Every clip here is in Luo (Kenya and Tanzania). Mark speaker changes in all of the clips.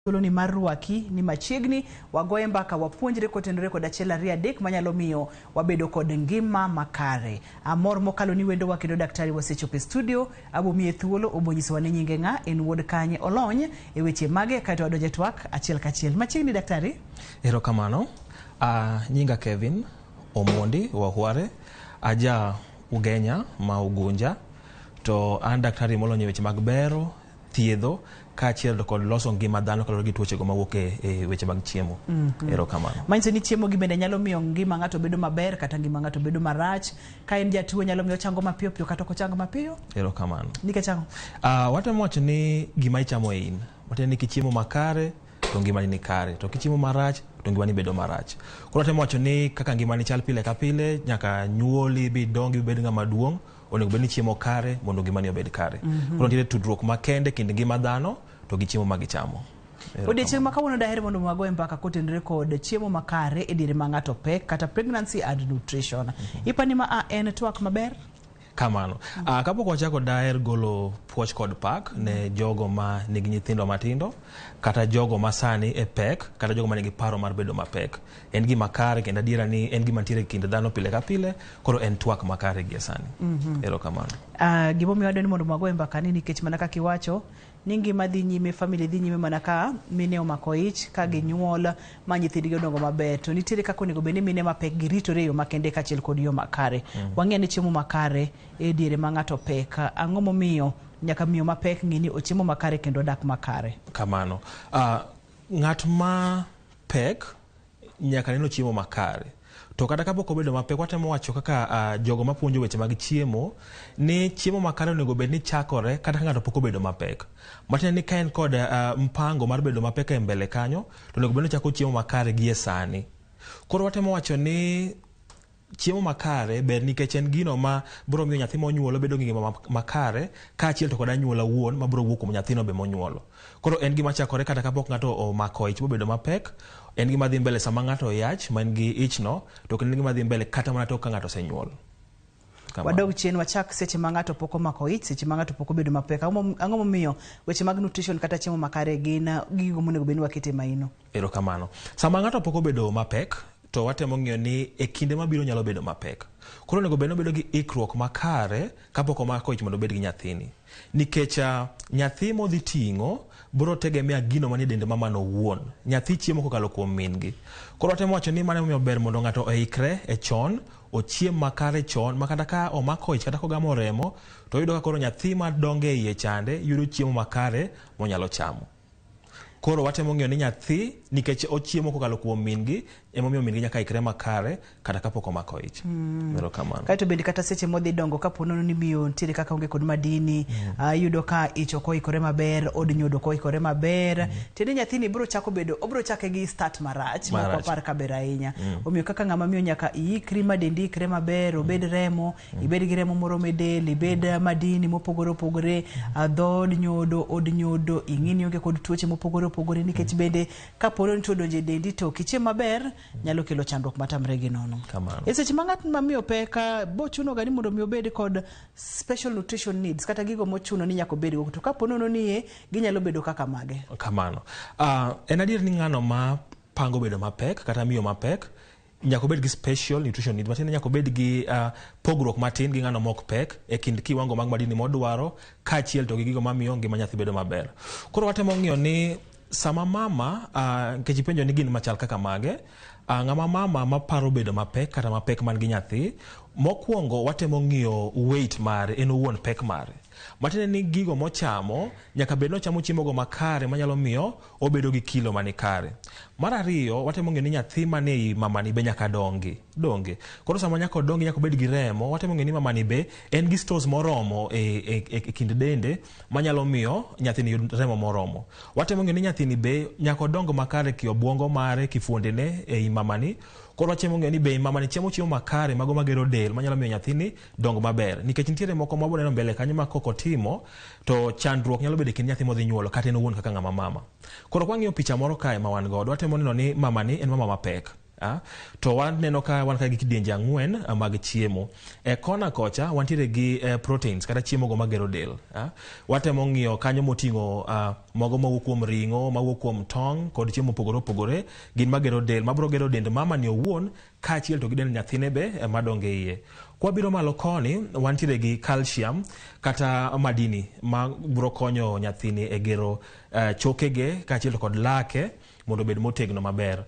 Speaker 1: Thuoloni mar rwaki ni machiegni, wagoye mbaka wapuonjre kotenore kod achiel ariyo adek manyalo miyo wabedo kod ngima makare. Amor mokalo ni wendowa kendo daktari wasechopo e studio, abo miye thuolo obo nyisowa ni nyinge ng'a, en wuod kanye, olony e weche mage kaeto wadonjo e twak achiel kachiel. Machiegni daktari.
Speaker 2: Erokamano. Nyinga Kevin Omondi Wahware, aja Ugenya ma Ugunja, to an daktari molony e weche mag bero, thiedho kaachiel to kod loso ngima dhano kaluwore gi tuochego mawuok e weche mag chiemo. Erokamano.
Speaker 1: Manyiso ni chiemo gi bende nyalo miyo ngima ng'ato bedo maber kata ngima ng'ato bedo marach. Ka en jatuo nyalo miyo ochango mapiyo piyo kata ok ochango mapiyo.
Speaker 2: Erokamano.
Speaker 1: Nikech ang'o?
Speaker 2: Watemo wacho ni gima ichamo e in. Matiende ni kichiemo makare to ngimani ni kare, to kichiemo marach to ngimani bedo marach. Koro watemo wacho ni kaka ngimani chal pile ka pile, nyaka nyuoli bidongi bibed ng'ama duong', onego bed ni chiemo kare mondo ngimani obed kare. Koro nitiere tudruok makende kind ngima dhano to gi chiemo ma gichamo.
Speaker 1: Odiechieng' ma kawuono daher mondo wagoye mbaka kotenore kod chiemo makare e diere ma ng'ato pek kata pregnancy and nutrition. Ipani ma a en twak maber?
Speaker 2: Kamano. Kapok wachako daher golo puoch kod pak ne jogo ma nigi nyithindo matindo kata jogo ma sani e pek kata jogo ma nigi paro mar bedo mapek. En gima kare kendo adiera ni en gima nitiere e kind dhano pile ka pile, koro en twak makare gie sani. Erokamano.
Speaker 1: Gimomiyo adwa ni mondo wagoye mbaka ni nikech mana kaka iwacho ni ngima dhi nyime, family dhi nyime mana ka mine omako ich, ka ginyuol ma nyithindgi odongo maber. To nitiere kaka onego bed ni mine mapek giritore e yo makende kaachiel kod yo makare. Wang'eyo ni chiemo makare e diere ma ng'ato pek. Ang'o momiyo nyaka miyo mapek ng'e ni ochiemo makare kendo odak makare?
Speaker 2: Kamano. Ng'at ma pek nyaka neno chiemo makare. To kata kapok obedo mapek, watemo wacho kaka jogo mapuonjo weche mag chiemo ni chiemo makare onego bed ni chakore kata ka ng'ato pok obedo mapek. Matiende ni ka en kod mpango mar bedo mapek e mbele kanyo, to onego bed ni ochako chiemo makare gie sani. Koro watemo wacho ni chiemo makare ber nikech en gino ma biro miyo nyathi monyuolo bedo gi ngima makare kaachiel to kod anyuola wuon ma biro wuok kuom nyathino be monyuolo. Koro en gima chakore kata kapok ng'ato omako ich mobedo mapek, en gima dhi mbele sama ng'ato yach ma en gi ichno, to kendo en gima dhi mbele kata mana tok ka ng'ato osenyuol. Kamano.
Speaker 1: Wadog chien wachak seche ma ng'ato pok omako ich, seche ma ng'ato pok obedo mapek. Ang'o momiyo weche mag nutrition kata chiemo makare gin gigo monego bed ni wakete maino?
Speaker 2: Erokamano. Sama ng'ato pok obedo mapek, to watemo ng'iyo ni e kinde mabiro nyalo bedo mapek. Koro onego bed ni obedo gi ikruok makare kapok omako ich mondo obed gi nyathini. Nikech nyathi modhi ting'o biro tegemea gino manie dend mamano owuon. Nyathi chiemo kokalo kuom min gi. Koro watemo wacho ni mano emomiyo ber mondo ng'ato oikre e chon, ochiem makare chon, ma kata ka omako ich kata kogamo remo, to oyudo ka koro nyathi madongo e iye chande yudo chiemo makare monyalo chamo. Koro watemo ng'iyo ni nyathi nikech ochiemo kokalo kuom min gi, emomiyo min gi nyaka ikre makare kata kapok omako ich. Erokamano.
Speaker 1: Kaeto bende kata seche modhi dongo kapo nono ni miyo nitiere kaka onge kod madini, iyudo ka ich ok oikore maber, od nyodo ok oikore maber. Tiende nyathini biro chako bedo, obiro chake gi start marach, ma ok wapar ka ber ahinya. Omiyo kaka ng'ama miyo nyaka iikri ma dendi ikre maber, obed remo, ibed gi remo moromo e del, ibed madini mopogore opogore, dhood nyodo, od nyodo, ing'i ni ionge kod tuoche mopogore opogore nikech bende kapo ni tuo odonjo e dendi to ok ichiem maber, nyalo kelo chandruok matamre gi nono.
Speaker 2: Kamano.
Speaker 1: E seche ma ng'at ma miyo pek, bochuno ga ni mondo mi obed kod special nutrition needs kata gigo mochuno ni nyaka obed go, to kapo nono ni e ginyalo bedo kaka mage?
Speaker 2: Kamano. En adier ni ng'ano ma pango bedo mapek kata miyo mapek nyaka obed gi special nutrition needs, matiende nyaka obed gi pogruok matin gi ng'ano mok pek e kind kiwango mag madini modwaro kaachiel to gi gigo mamiyo ngima nyathi bedo maber. Koro watemo ng'iyo ni sama mama, nikech ipenjo ni gin machal kaka mage, ng'ama mama maparo bedo mapek kata mapek man gi nyathi, mokwongo watemo ng'iyo weight mare, en owuon pek mare. Matiende ni gigo mochamo, nyaka bed ni ochamo chiemo go makare manyalo miyo obedo gi kilo mani kare. Mar ariyo, watemo ng'iyo ni nyathi manie i mamani be nyaka dongi, donge. Koro sama nyaka odongi nyaka obed gi remo, watemo ng'iyo ni mamani be en gi stores moromo e kind dende manyalo miyo nyathini yud remo moromo. Watemo ng'iyo ni nyathini be nyaka odong makare ki obwongo mare, ki fuondene e i mamani. Koro watemo ng'iyo ni be mamani chamo chiemo makare mago magero del manyalo miyo nyathini dong maber. Nikech nitiere moko ma wabiro neno mbele kanyo ma kok otimo to chandruok nyalo bedo e kind nyathi modhi nyuolo kata en owuon kaka ng'ama mama. Koro kwang'iyo picha moro kae ma wan godo, watemo neno ni mamani en mama mapek. To waneno ka wan ka gi kidienje 4 mag chiemo. E kona kocha wantiere gi proteins kata chiemo go magero del. Watemo ng'iyo kanyo moting'o mogo mawuok kuom ring'o, mawuok kuom tong' kod chiemo mopogore opogore, gin magero del, mabiro gero dend mama ni owuon kaachiel to gi dend nyathine be madongo e iye. Kwabiro malo koni, wantiere gi calcium kata madini ma biro konyo nyathini e gero chokege kaachiel to kod lake mondo obed motegno maber.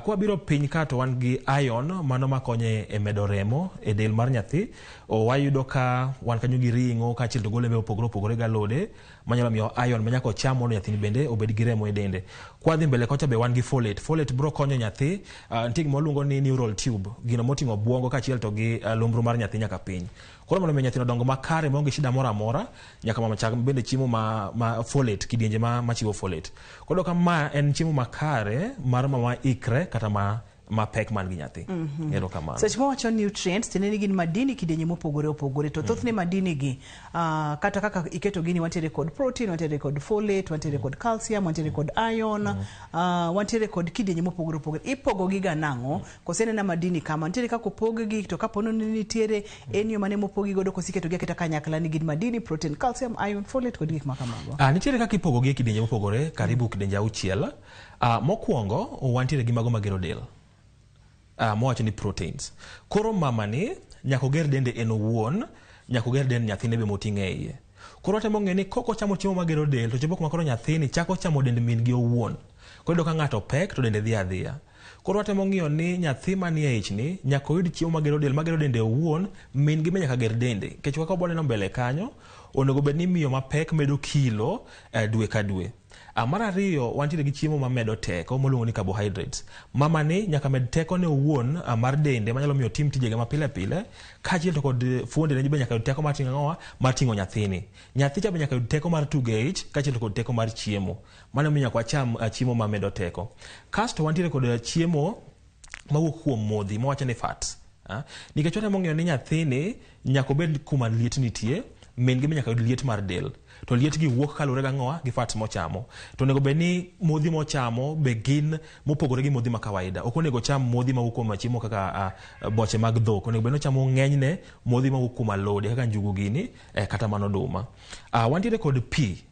Speaker 2: Kwabiro piny ka to wan gi iron, mano makonyo e medo remo e del mar nyathi. Wayudo ka wan kanyo gi ring'o kaachiel to gi olembe mopogore opogore gi alode manyalo miyo iron ma nyaka ocham mondo nyathini bende obed gi remo e dende. Kwadhi mbele kocha be wan gi folate. Folate biro konyo nyathi, nitie gima waluongo ni neural tube, gino moting'o obwongo kaachiel to gi lumbru mar nyathi nyaka piny. Koro mondo mi nyathino odong makare maonge shida moro amora, nyaka mama chak bende chiemo ma folate, kidienje machiwo folate. Koro ka ma en chiemo makare mar mama ikre kata mapek man gi nyathi. Erokamano.
Speaker 1: Seche ma wacho nutrients, tiende ni gin madini kidienje mopogore opogore, to thothne madini gi kata kaka iketo gini, wantiere kod protein, wantiere kod folate, wantiere kod calcium, wantiere kod iron, wantiere kod kidienje mopogore opogore. Ipogo gi ga nang'o? Koso en madini kama nitiere kaka opog gi, to kapo ni nitiere en yo mane mopogi godo, koso iketo gi aketa kanyakla ni gin madini, protein, calcium, iron, folate kod gik ma kamago?
Speaker 2: Nitiere kaka ipogo gi e kidienje mopogore, karibu kidienje 6. Mokwongo wantiere gi mago magero del. Mowacho ni proteins. Koro mama ni nyaka oger dende en owuon, nyaka oger dend nyathine be moting'o e iye. Koro watemo ng'eyo ni kok ochamo chiemo magero del, to chopo kuma koro nyathini chako chamo dend min gi owuon. Koro iyudo ka ng'ato pek to dende dhi adhiya. Koro watemo ng'iyo ni nyathi manie ich ni nyaka oyud chiemo magero del, magero dende owuon, min gi be nyaka ger dende. Nikech kaka wabiro neno mbele kanyo, onego bed ni miyo mapek medo kilo dwe ka dwe. Mar ariyo, wantiere gi chiemo mamedo teko moluongo ni carbohydrates. Mama ni nyaka med teko ne owuon mar dende manyalo miyo otim tijege mapile pile, kaachiel to kod fuondene be nyaka yud teko mar ting'o ang'owa, mar ting'o nyathini. Nyathi cha be nyaka yud teko mar tugo e ich, kaachiel to kod teko mar chiemo. Mano miyo nyaka wacham chiemo mamedo teko. Kasto wantiere kod chiemo mawuok kuom modhi mawacho ni fats. Nikech watemo ng'iyo ni nyathini nyaka obed kuma liet nitie, min gi be nyaka yud liet mar del. To liet gi wuok kaluwore gi ang'owa, gi fats mochamo. To onego bed ni modhi mochamo be gin mopogore gi modhi ma kawaida. Ok onego ocham modhi mawuok kuom chiemo kaka boche mag dhok. Onego bed ni ochamo ng'enyne modhi mawuok kuom alode kaka njugu gini, kata mana oduma. Wantiere kod pi.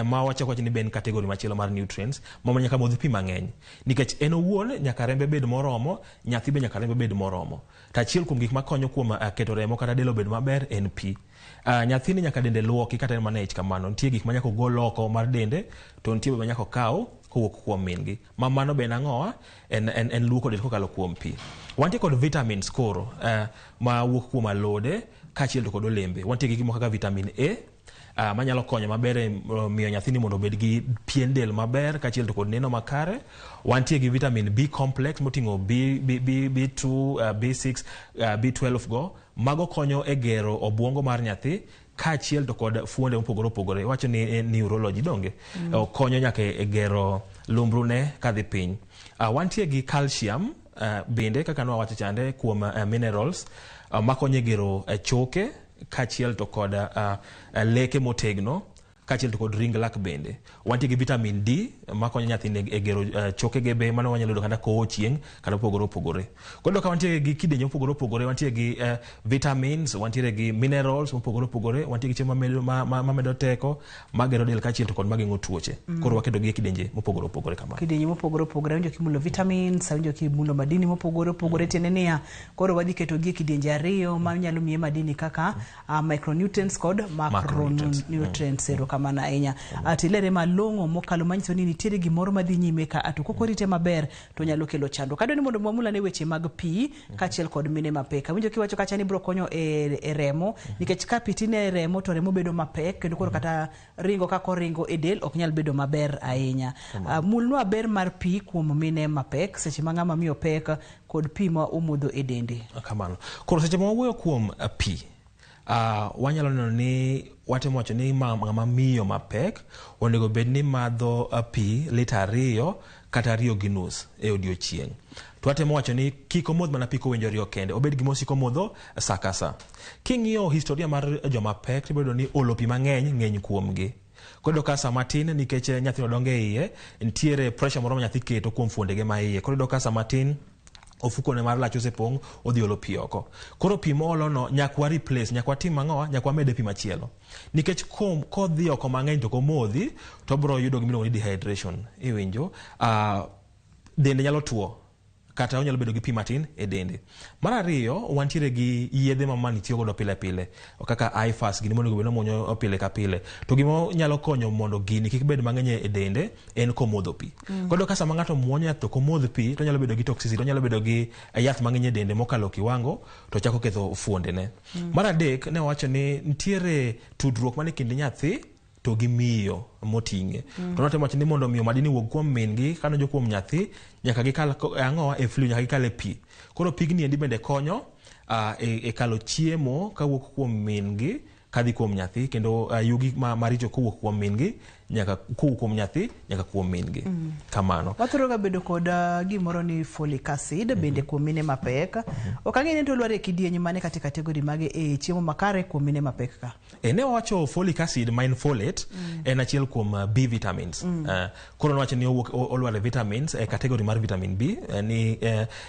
Speaker 2: Ma wachako wacho ni be en category machielo mar nutrients, mama nyaka modh pi mang'eny. Nikech en owuon nyaka rembe bed moromo, nyathi be nyaka rembe bed moromo. To achiel kuom gik makonyo kuom keto remo kata del obed maber en pi. Nyathini nyaka dende luoki kata en mana ich kamano. Nitie gik ma nyaka ogol oko mar dende, to nitie be ma nyaka okaw kowuok kuom min gi. Ma mano be en ang'owa? En luoko del kokalo kuom pi. Wantie kod vitamins koro, ma wuok kuom alode kaachiel to kod olembe. Wantie gi gik moko kaka vitamin A, manyalo konyo maber e miyo nyathini mondo obed gi pien del maber kaachiel to kod neno makare. Wantie gi vitamin B complex moting'o B, B, B, B2, B6, B12 go. Mago konyo e gero obwongo mar nyathi kaachiel to kod fuonde mopogore opogore. Iwacho ni neurology donge? Konyo nyaka e gero lumbrune kadhi piny. Wantie gi calcium bende kaka nwawacho chande kuom minerals, makonyo e gero choke kaachiel to kod leke motegno kaachiel to kod ring lak bende. Wantie gi vitamin D makonyo nyathini e gero chokege be, mano wanyalo yudo kata kowo chieng' kata opogore opogore. Koro ka wantie gi kidienje mopogore opogore, wantie gi vitamins, wantiere gi minerals mopogore opogore, wantie gi chiemo mamedo teko, magero del kaachiel to kod mageng'o tuoche. Koro waketo gi e kidienje mopogore opogore kamano.
Speaker 1: Kidienje mopogore opogore, awinjo kimulo vitamins, awinjo kimulo madini mopogore opogore, tiende niya, koro wadhi keto gi e kidienje 2 manyalo miye madini kaka micronutrients kod macronutrients. Erokamano ahinya. Tilere malong'o mokalo manyiso ni nitiere gimoro madhi nyime ka, to kok orite maber to nyalo kelo chandruok. Adwa ni mondo wamul ane weche mag pi kaachiel kod mine mapek. Awinjo kiwacho kacha ni biro konyo e remo, nikech ka pi tin e remo to remo bedo mapek kendo koro kata ringo kaka oringo e del ok nyal bedo maber ahinya. Mulnwa ber mar pi kuom mine mapek seche ma ng'ama miyo pek kod pi ma omodho e dende.
Speaker 2: Kamano. Koro seche ma wawuoyo kuom pi, wanyalo neno ni watemo wacho ni ng'ama miyo mapek onego bed ni madho pi lita 2 kata 2.5 e odiochieng'. To watemo wacho ni kik omodh mana pi kowinjo riyo kende, obed gima osiko modho sa ka sa. King'iyo historia mar joma pek, tibiro yudo ni olo pi mang'eny ng'eny kuomgi. Koro ka sama tin nikech nyathino dongo e iye, nitiere pressure moro ma nyathi keto kuom fuondege ma iye. Koro iyudo ka sama tin Ofukone mar lach osepong', odhi olo pi oko. Koro pi moolono nyaka wa replace, nyaka watim ang'owa, nyaka wamede pi machielo. Nikech kodhi oko mang'eny to ok omodhi, to obiro yudo gima iluongo ni dehydration. Iwinjo? Dende nyalo tuo kata onyalo bedo gi pi matin e dende. Mar ariyo, wantiere gi yedhe ma mani tiyo godo pile pile kaka IFAS gini monego bed ni omuonyo pile ka pile. To gima nyalo konyo mondo gini kik bed mang'eny e dende en komodho pi. Koro ka sama ng'ato muonyo yath to ok omodh pi, to onyalo bedo gi toxicity, onyalo bedo gi yath mang'eny e dende mokalo kiwango to chako ketho fuondene. Mar adek, ne wawacho ni nitiere tudruok mane kind nyathi to gi miyo moting'e. To notemo wacho ni mondo miyo madini wuog kuom min gi kadonjo kuom nyathi, nyaka gikal ang'owa e fluid, nyaka gikal e pi. Koro pigni endi bende konyo e kalo chiemo kawuok kuom min gi kadhi kuom nyathi, kendo yugi maricho kowuok kuom min gi nyaka kowuok kuom nyathi nyaka kuom min gi. Kamano.
Speaker 1: Wathoro ga bedo kod gimoro ni folic acid bende kuom mine mapek. Ok ang'e ni to olwar e kidieny mane kata category mage e chiemo makare kuom mine mapek ka.
Speaker 2: Ne wawacho folic acid ma en folate, en achiel kuom B vitamins. Koro nowacho ni owuok olwar e vitamins e category mar vitamin B, ni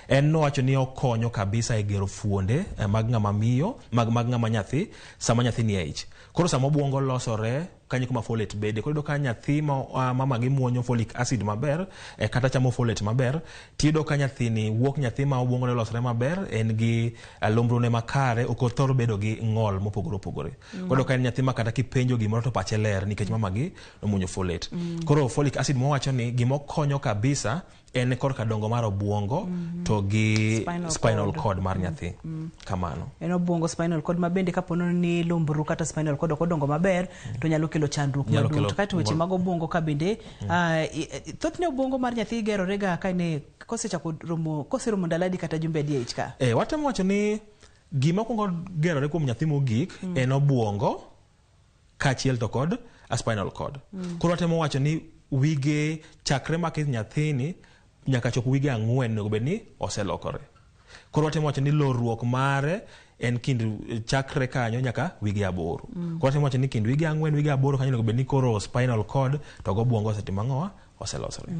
Speaker 2: en nowacho ni okonyo kabisa e gero fuonde mag ng'ama miyo, mag ng'ama nyathi sama nyathi ni e ich. Koro sama obuongo losore kanyo kuma folate bede. Koro iyudo ka nyathi ma mama gi muonyo folic acid maber, kata chamo folate maber, tiyudo ka nyathini wuok nyathi ma obuongo ne losore maber, en gi lombrone makare, ok othor bedo gi ng'ol mopogore opogore. Koro ka en nyathi ma kata kipenjo gimoro to pache ler nikech mama gi nomuonyo folate. Koro folic acid mowacho ni gimokonyo kabisa en korka dongo mar obuongo to gi spinal cord mar nyathi. Kamano.
Speaker 1: En obuongo, spinal cord ma bende kapo ni lumbru kata spinal cord ok odongo maber to nyalo kelo chandruok maduong'. To kaeto weche mag obuongo ka bende, thothne obuongo mar nyathi gerore ga ka ne kosechako romo, koseromo ndalo adi kata jumbe adi e ich ka?
Speaker 2: Watemo wacho ni gima kwongo gerore kuom nyathi mogik en obuongo kaachiel to kod a spinal cord. Koro watemo wacho ni wige chakre make nyathini nyaka chop wige 4 onego bed ni oselokore. Koro watemo wacho ni lorruok mare en kind chakre kanyo nyaka wige 8. Koro watemo wacho ni kind wige 4 wige 8 kanyo onego bed ni koro spinal cord to go obuongo osetimo ang'owa, oselosore.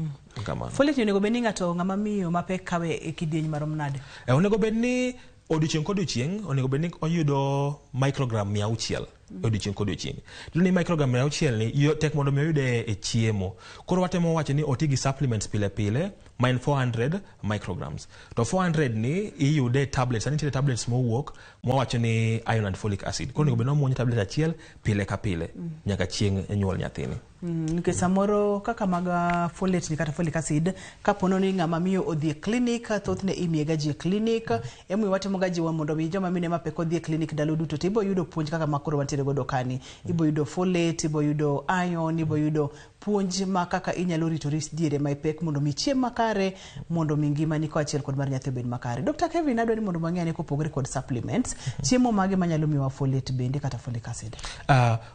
Speaker 2: Kamano.
Speaker 1: Folate onego bed ni ng'ato ng'ama miyo mapek kawe e kidieny marom nade?
Speaker 2: Onego bed ni odiochieng' kodiochieng' onego bed ni oyudo microgram 600 odiochieng' kodiochieng'. Iyudo ni microgram 600 ni tek mondo mi oyude e chiemo. Koro watemo wacho ni oti gi supplements pile pile ma en 400 micrograms. To 400 ni iyude tablets, sani nitiere tablets mowuok mwawacho ni iron and folic acid. Koro onego bed ni omuonyo tablet achiel pile ka pile nyaka chieng' nyuol nyathini.
Speaker 1: Nikech samoro kaka mag folate ni kata folic acid, kapo ni ng'ama miyo odhi e clinic, thothne imiye ga ji e clinic, emomiyo watemo ga jiwo mondo mi joma mine mapek odhi e clinic ndalo duto, to ibo yudo puonj kaka ma koro wantiere godo kani. Ibo yudo folate, ibo yudo iron, ibo yudo puonj ma kaka inyalo ritori diere ma ipek mondo mi chiem makare, mondo mi ngimani kaachiel kod mar nyathi obed makare. Dr. Kevin, adwa ni mondo wang'e ane kopogore kod supplements, chiemo mage manyalo miyowa folate bende kata folic acid?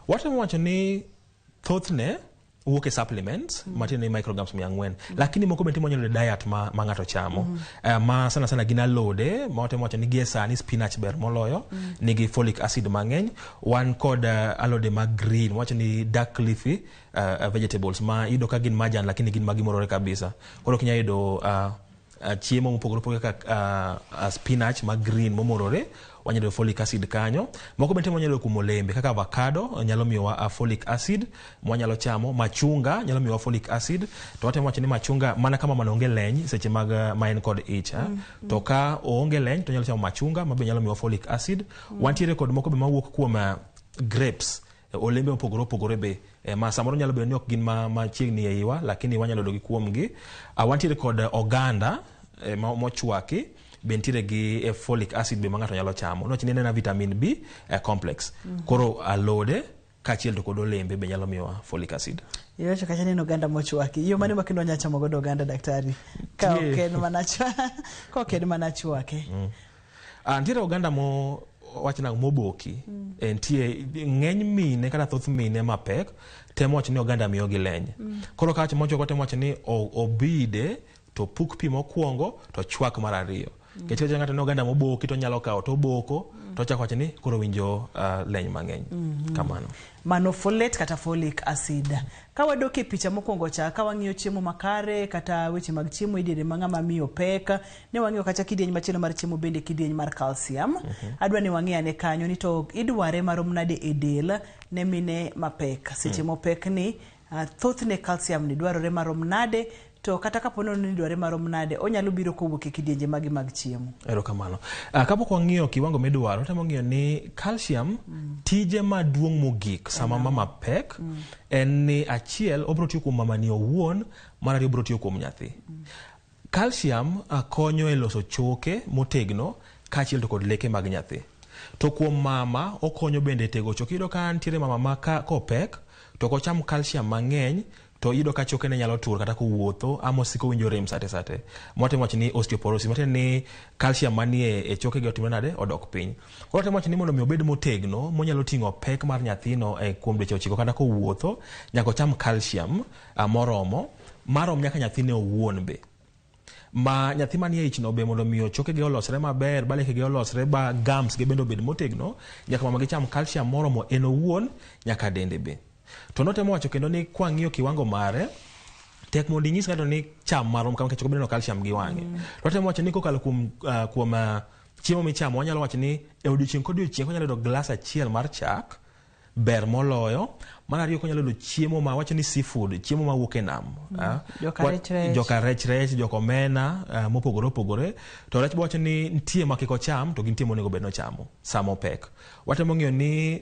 Speaker 2: Watemo wacho ni thothne wuok e supplements matiende ni micrograms 400, lakini moko bende timo diet ma ng'ato chamo. Ma sana sana gin alode ma watemo wacho ni gie sani spinach ber moloyo, nigi folic acid mang'eny. Wan kod alode ma green, wacho ni dark leafy vegetables ma iyudo ka gin majan lakini gin magimorore kabisa. Koro ok inyal yudo chiemo mopogore opogore kaka spinach ma green momorore, wanyalo yudo folic acid kanyo. Moko bende wanyalo yudo kuom olembe kaka avocado nyalo miyowa folic acid mwanyalo chamo, machunga nyalo miyowa folic acid. To watemo wacho ni machunga mana kama mano onge leny seche mag ma en kod ich, To ka oonge leny to nyalo chamo machunga ma be nyalo miyowa folic acid. Wantiere kod moko be mawuok kuom grapes, olembe mopogore opogore be, ma samoro nyalo bedo ni ok gin machiegni e iwa, lakini wanyalo yudogi kuomgi. Wantiere kod oganda mochwaki be nitiere gi folic acid be ma ng'ato nyalo chamo. Niwach ni en vitamin B complex. Koro alode kaachiel to kod olembe be nyalo miyowa folic acid.
Speaker 1: Iwacho kacha ni en oganda mochwaki. Yo mane ma kendo wanyalo chamo godo oganda, daktari? Ka ok en mana ka ok en mana chwake.
Speaker 2: Nitiere oganda mo wach nang'o moboki. Nitie ng'eny mine kata thoth mine mapek temo wacho ni oganda miyogi leny. Koro ka wach mochwako temo wacho ni obide to puk pi mokwongo to chwak mar ariyo. Nikech kacha ng'ato ni oganda moboki to onyalo kawo to oboko. to ochako wacho ni koro winjo leny mang'eny. Kamano.
Speaker 1: Mano folate kata folic acid. Ka wadok e picha mokwongo cha, ka wang'iyo chiemo makare kata weche mag chiemo e diere ma ng'ama miyo pek, ne wang'iyo kacha kidieny machielo mar chiemo bende kidieny mar calcium. Adwa ni wang'i ane kanyo ni to idware marom nade e del ne mine mapek. Seche mopek ni, thothne calcium ni dwarore marom nade, to kata kapo ni dware marom nade, onyalo biro kowuok e kidienje mage mag chiemo.
Speaker 2: Erokamano. Kapok wang'iyo kiwango midwaro, watemo ng'iyo ni calcium tije maduong' mogik sama mama pek en ni achiel obiro tiyo kuom mamani owuon, mar ariyo obiro tiyo kuom nyathi. Calcium konyo e loso choke motegno kaachiel to kod leke mag nyathi. To kuom mama okonyo bende e tego choke. Iyudo ka nitiere mama ma kopek to ok ocham calcium mang'eny to iyudo ka chokene nyalo tur kata kowuotho ama osiko winjo rem sate sate. Mwatemo wacho ni osteoporosis, matiende ni calcium manie e chokegi otimore nade? Odok piny. Koro watemo wacho ni mondo mi obed motegno monyalo ting'o pek mar nyathino kuom dweche 9 kata kowuotho, nyaka ocham calcium moromo, marom nyaka nyathine owuon be. Ma nyathi manie ich no be mondo mi chokege olosre maber, ba lekege olosre, ba gums ge bende obed motegno, nyaka mama gi cham calcium moromo en owuon nyaka dende be. To notemo wacho kendo ni kwang'iyo kiwango mare, tek mondo inyis ng'ato ni cham marom kama nikech ok obi neno calcium gi wang'e. To watemo wacho ni kokalo kuom chiemo michamo, wanyalo wacho ni e odiochieng' kodiochieng' wanyalo yudo glass achiel mar chak, ber moloyo. Mar ariyo konyalo yudo chiemo ma wacho ni seafood, chiemo mawuok e nam.
Speaker 1: Joka rech rech.
Speaker 2: Joka rech rech, joka omena mopogore opogore. To rech wacho ni nitie ma kik ocham to gintie monego bed ni ochamo sama opek. Watemo ng'iyo ni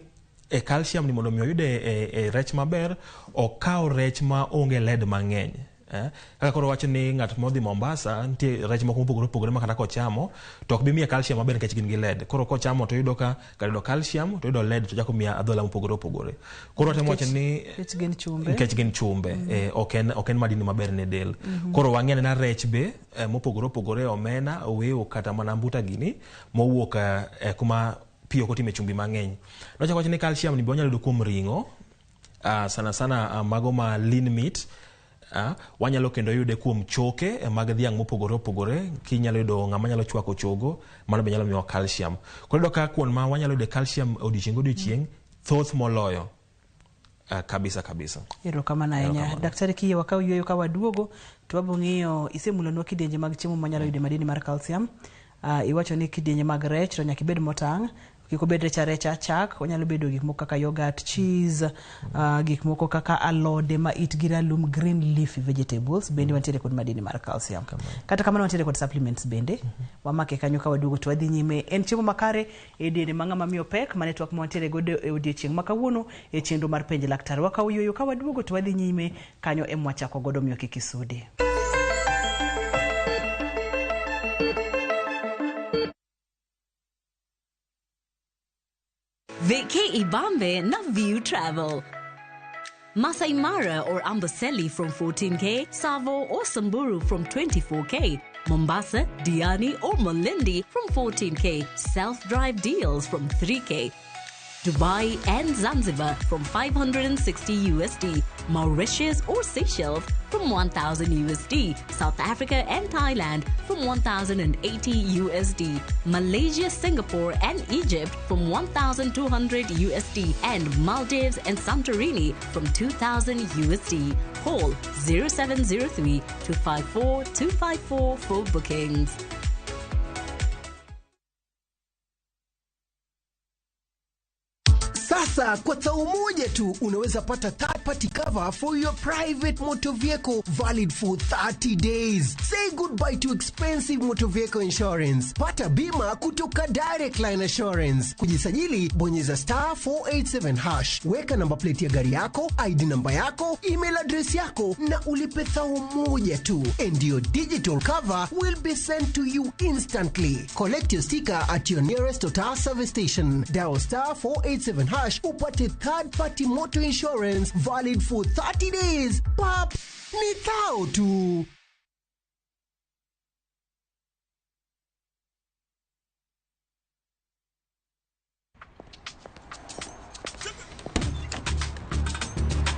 Speaker 2: e calcium ni mondo mi oyude e rech maber, okaw rech ma onge lead mang'eny. Kaka koro wacho ni ng'at modhi Mombasa, nitie rech moko mopogore opogore ma kata kochamo to ok bi miye calcium maber nikech gin gi lead. Koro kochamo to yudo ka kar yudo calcium to yudo lead to chako miye adhola mopogore opogore. Koro watemo wacho ni
Speaker 1: Nikech gin chumbe.
Speaker 2: Nikech gin chumbe. Ok en madini maber ne del. Koro wang'e na rech be mopogore opogore, omena, oweyo kata mana mbuta gini mowuok kuma pi ok otime chumbi mang'eny. Nochako wacho ni calcium ni be wanyalo yudo kuom ring'o, sana sana mago ma lean meat. Wanyalo kendo yude kuom choke mag dhiang' mopogore opogore. Kinyalo yudo ng'ama nyalo chwako chogo, mano be nyalo miyowa calcium. Koro iyudo ka kuond ma wanyalo yude calcium odiochieng' godiochieng' thoth moloyo. Kabisa kabisa.
Speaker 1: Erokamano ahinya.
Speaker 2: Erokamano.
Speaker 1: Daktari, kiyie wakaw yueyo ka waduogo to wabiro ng'iyo isemulonwa kidienje mag chiemo manyalo yude madini mar calcium. Iwacho ni kidienje mag rech to nyaka ibed motang'. Kik obed rech arecha, chak, onyalo bedo gik moko kaka yogurt, cheese, gik moko kaka alode ma itgi ralum, green leafy vegetables, bende wantiere kod madini mar calcium. Kata kamano wantiere kod supplements bende. Wamake kanyo ka waduogo to wadhi nyime. En chiemo makare e diere ma ng'ama miyo pek, mane twak ma wantiere godo e odiochieng' ma kawuono e chenro mar penj laktar. Wakawo yueyo ka waduogo to wadhi nyime kanyo ema wachako godo, miyo kik isudi.
Speaker 3: Vacay Ibambe na View Travel. Masai Mara or Amboseli from 14K, Tsavo or Samburu from 24K, Mombasa, Diani or Malindi from 14K, self-drive deals from 3K, Dubai and Zanzibar from 560 USD, Mauritius or Seychelles from 1,000 USD, South Africa and Thailand from 1,080 USD, Malaysia, Singapore and Egypt from 1,200 USD, and Maldives and Santorini from 2,000 USD. Call 0703 254 254 for bookings.
Speaker 4: Sasa kwa tao moja tu unaweza pata third party cover for your private motor vehicle valid for 30 days. Say goodbye to expensive motor vehicle insurance. Pata bima kutoka Direct Line Assurance. Kujisajili, bonyeza star 487 hash. Weka namba plate ya gari yako, ID namba yako, email address yako na ulipe thao moja tu. And your digital cover will be sent to you instantly. Collect your sticker at your nearest Total service station. Dial star 487 hash upate third party motor insurance valid for 30 days. Pap, ni thao tu.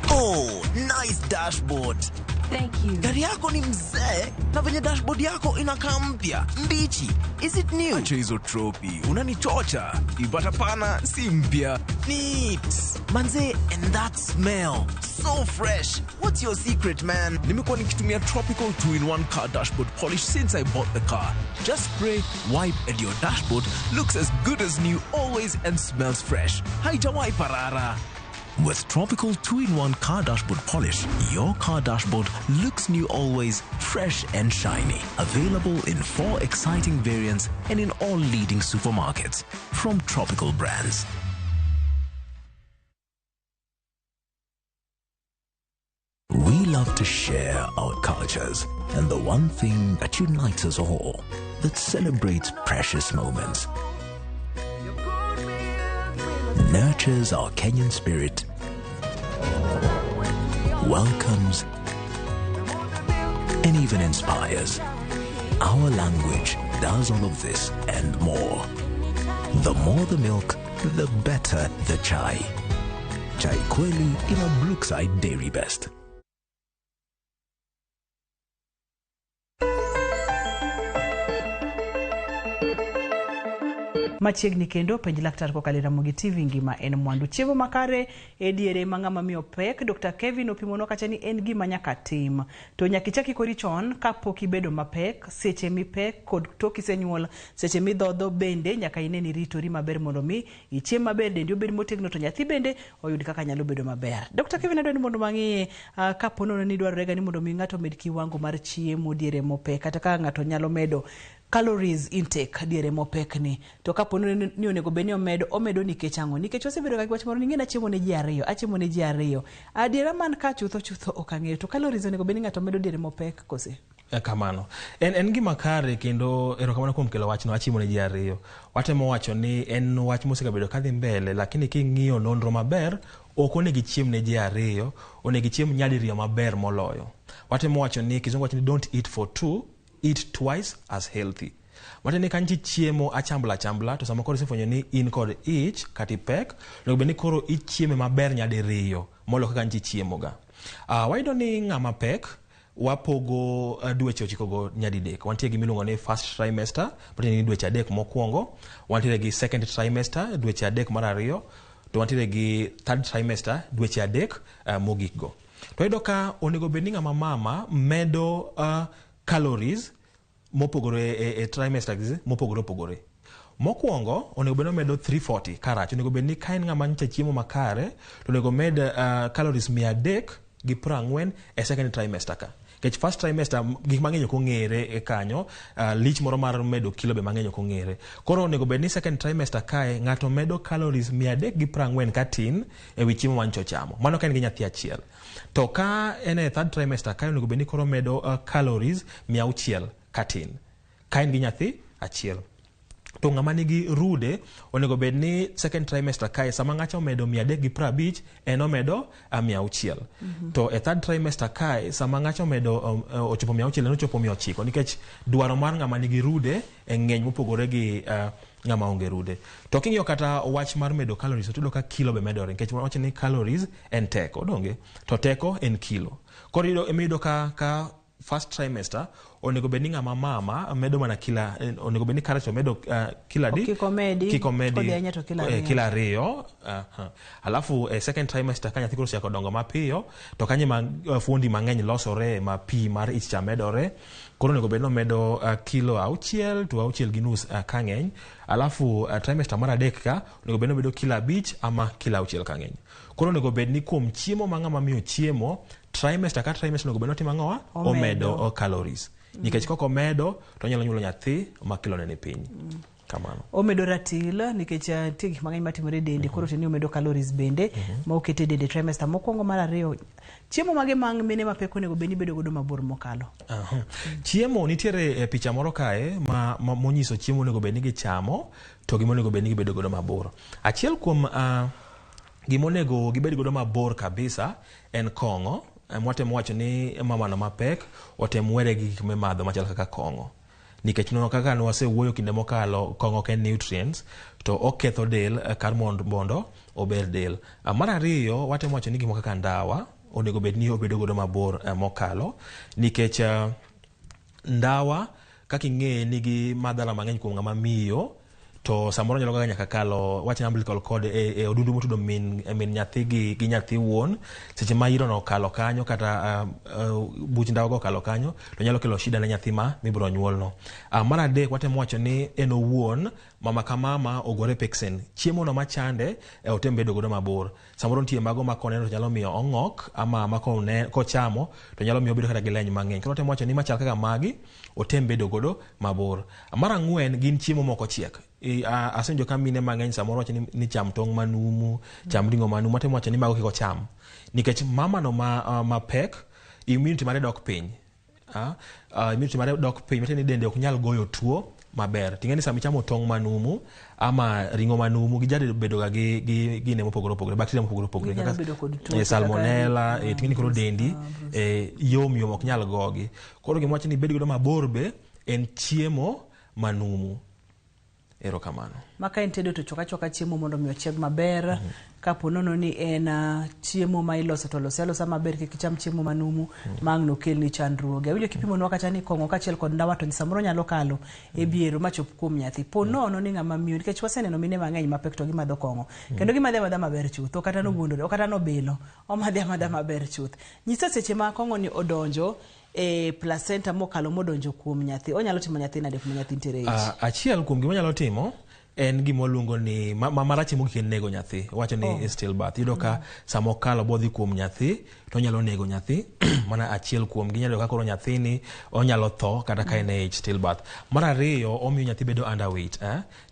Speaker 5: Oh, nice dashboard.
Speaker 3: Thank you.
Speaker 5: Gari yako ni mzee na venye dashboard yako inakaa mpya mbichi. Is it new?
Speaker 6: Acha hizo tropi, unanichocha. Ipata pana si mpya.
Speaker 5: Neat. Manze, and that smell. So fresh. What's your secret, man?
Speaker 6: Nimekuwa nikitumia Tropical 2-in-1 car dashboard polish since I bought the car. Just spray, wipe and your dashboard looks as good as new always and smells fresh. Haijawahi parara. With Tropical 2-in-1 car dashboard polish, your car dashboard looks new always, fresh and shiny. Available in 4 exciting variants and in all leading supermarkets from Tropical Brands. We love to share our cultures and the one thing that unites us all, that celebrates precious moments, nurtures our Kenyan spirit, welcomes, and even inspires. Our language does all of this and more. The more the milk, the better the chai. Chai Kweli in a Brookside Dairy Best.
Speaker 1: Machiegni kendo penj laktar kokalo e Ramogi TV ngima en mwandu. Chiemo makare e diere ma ng'ama miyo pek, Dr. Kevin opimonwa kacha ni en gima nyaka tim. To nyaka ichak ikori chon kapok ibedo mapek, seche mipek kod tok isenyuol, seche midhodho bende nyaka ine ni ritori maber mondo mi ichiem maber, dendi obed motegno to nyathi bende oyud kaka nyalo bedo maber. Dr. Kevin adwa ni mondo wang'iye kapo nono ni dwarore ga ni mondo mi ng'ato omed kiwango mar chiemo diere mopek, kata ka ng'ato nyalo medo calories intake diere mopek ni, to kapo ni onego bed ni omedo nikech ang'o? Nikech wasebedo ga gi wach moro ni ing'e ni achiemo ne ji ariyo, achiemo ne ji ariyo. Adiera man ka chutho chutho ok ang'eyo, to calories onego bed ni ng'ato medo diere mopek kose?
Speaker 2: Kamano. En gima kare kendo erokamano kuom kelo wachno achiemo ne ji ariyo. Watemo wacho ni en wach mosegabedo kadhi mbele, lakini king'iyo nonro maber, ok onego ichiem ne ji ariyo, onego ichiem nyadiriyo maber moloyo. Watemo wacho ni kizungu wacho ni don't eat for two, eat twice as healthy. Matiende ni ka nitie chiemo achambla achambla, to sama koro isefwenyo ni in kod ich kata ipek, onego bed ni koro ichieme maber nyadiriyo moloyo kaka nitie chiemo ga. Wayudo ni ng'ama pek wapogo dweche 9 go nyadidek. Wantie gi miluongo ni first trimester, matiende ni dweche 3 mokwongo. Wantiere gi second trimester, dweche 3 mar ariyo, to wantiere gi third trimester, dweche 3 mogik go. To wayudo ka onego bed ni ng'ama mama medo calories mopogore e trimester mopogore opogore. Mokwongo onego bed ni omedo 340 karach. Onego bed ni ka en ng'ama nyicha chiemo makare, to onego med calories 340 e second trimester ka. Nikech first trimester gik mang'eny ok ong'ere e kanyo, lich moro mar medo kilo be mang'eny ok ong'ere. Koro onego bed ni second trimester kae ng'ato medo calories 340 katin ewi chiemo manyicha ochamo. Mano ka en gi nyathi achiel. To ka en e third trimester kae onego bed ni koro medo calories 600 katin ka en gi nyathi achiel. To ng'ama nigi rude onego bed ni second trimester kae sama ng'acha omedo 350 en omedo 600. To e third trimester kae sama ng'acha omedo ochopo 600 en ochopo 900, nikech dwaro mar ng'ama nigi rude e ng'eny mopogore gi ng'ama onge rude. To king'iyo kata wach mar medo calories, to iyudo ka kilo be medore, nikech wawacho ni calories en teko, donge? To teko en kilo. Koro iyudo ka first trimester onego bed ni ng'ama mama medo mana kila, onego bed ni karach omedo kila di
Speaker 1: kik omedi
Speaker 2: kila ariyo. Alafu second trimester ka nyathi koro osechako dongo mapiyo, to kanyo ma fuondi mang'eny losore ma pi mar ich cha medore, koro onego bed ni omedo kilo 6 to 6.5 ka ng'eny. Alafu trimester mar 3 ka onego bed ni omedo kilo 5 ama kilo 6 ka ng'eny. Koro onego bed ni kuom chiemo ma ng'ama miyo chiemo, trimester ka trimester onego bed ni otimo ang'owa? Omedo calories. Nikech kok omedo to onyalo nyuolo nyathi ma kilone ni piny. Kamano.
Speaker 1: Omedo ratil nikech nitie gik mang'eny matimore e dende, koro tiende ni omedo calories bende ma okete e dende trimester mokwongo mar ariyo. Chiemo mage ma mine mapek onego bed ni bedo godo mabor mokalo?
Speaker 2: Chiemo nitiere e picha moro kae ma monyiso chiemo onego bed ni gichamo to gima onego bed ni gibedo godo mabor. Achiel kuom gima onego gibed godo mabor kabisa en kong'o. Mwatemo wacho ni mamano mapek otem were gi gik mimadho machal kaka kong'o. Nikech nono kaka nwasewuoyo kinde mokalo, kong'o ok en nutrients to oketho del kar mondo ober del. Mar ariyo watemo wacho ni gik moko kaka ndawa onego bed ni obedo godo mabor mokalo nikech ndawa kaka ing'eye nigi madhara mang'eny kuom ng'ama miyo to samoro nyalo kaka nyaka kalo wach umbilical cord e odundu motudo min nyathi gi nyathi wuon. Seche ma irono okalo kanyo kata buch ndawa go okalo kanyo to nyalo kelo shida ne nyathi ma mibiro nyuolno. Mar adek, watemo wacho ni en owuon mama ka mama ogore peksen chiemo no machande otem bedo godo mabor. Samoro nitie mago ma koneno to nyalo miyo ong'ok ama ma kochamo to nyalo miyo obedo kata gi leny mang'eny. Koro watemo wacho ni machal kaka magi otem bedo godo mabor. Mar ang'wen gin chiemo mok ochiek. Asewinjo ka mine mang'eny samoro wacho ni cham tong' manumu, cham ring'o manumu. Atemo wacho ni mago kik ocham nikech mama no ma pek, immunity mare dok piny. Immunity mare dok piny matiende ni dende ok nyal goyo tuo maber. Ting'e ni sama ichamo tong' manumu ama ring'o manumu gijabedo ga gi gine mopogore opogore, bacteria mopogore opogore
Speaker 1: Ginyalo
Speaker 2: kaka
Speaker 1: bedo kod tuoche
Speaker 2: salmonella,
Speaker 1: kaka
Speaker 2: ting'e ni koro dendi yom yom ok nyal gogi. Koro gima wacho ni ibed godo mabor be en chiemo manumu. Erokamano.
Speaker 1: Ma ka en tedo to chwak achwaka chiemo mondo mi ochieg maber. Kapo nono ni en chiemo ma iloso to lose alosa maber, kik icham chiemo manumu ma ang' nokelni chandruoge. Awinjo kipimonwa kata ni kong'o kaachiel kod ndawa to samoro nyalo kalo e biero machop kuom nyathi. Po nono ni ng'ama miyo, nikech waseneno mine mang'eny mapek to gimadho kong'o. Kendo gimadhe amadha maber chuth, ok kata nowuondore, ok kata nobilo, omadhe amadha maber chuth. Nyisa seche ma kong'o ni odonjo e placenta mokalo modonjo kuom nyathi, onyalo timo nyathi nade kuma nyathi nitiere e ich?
Speaker 2: Achiel kuom gima onyalo timo en gima waluongo ni marach mogik en nego nyathi. Wacho ni stillbirth. Iyudo ka sama okalo bodhi kuom nyathi to onyalo nego nyathi. Mana achiel kuom gi, inyalo yudo ka koro nyathini onyalo tho kata ka en e ich, stillbirth. Mar ariyo, omiyo nyathi bedo underweight.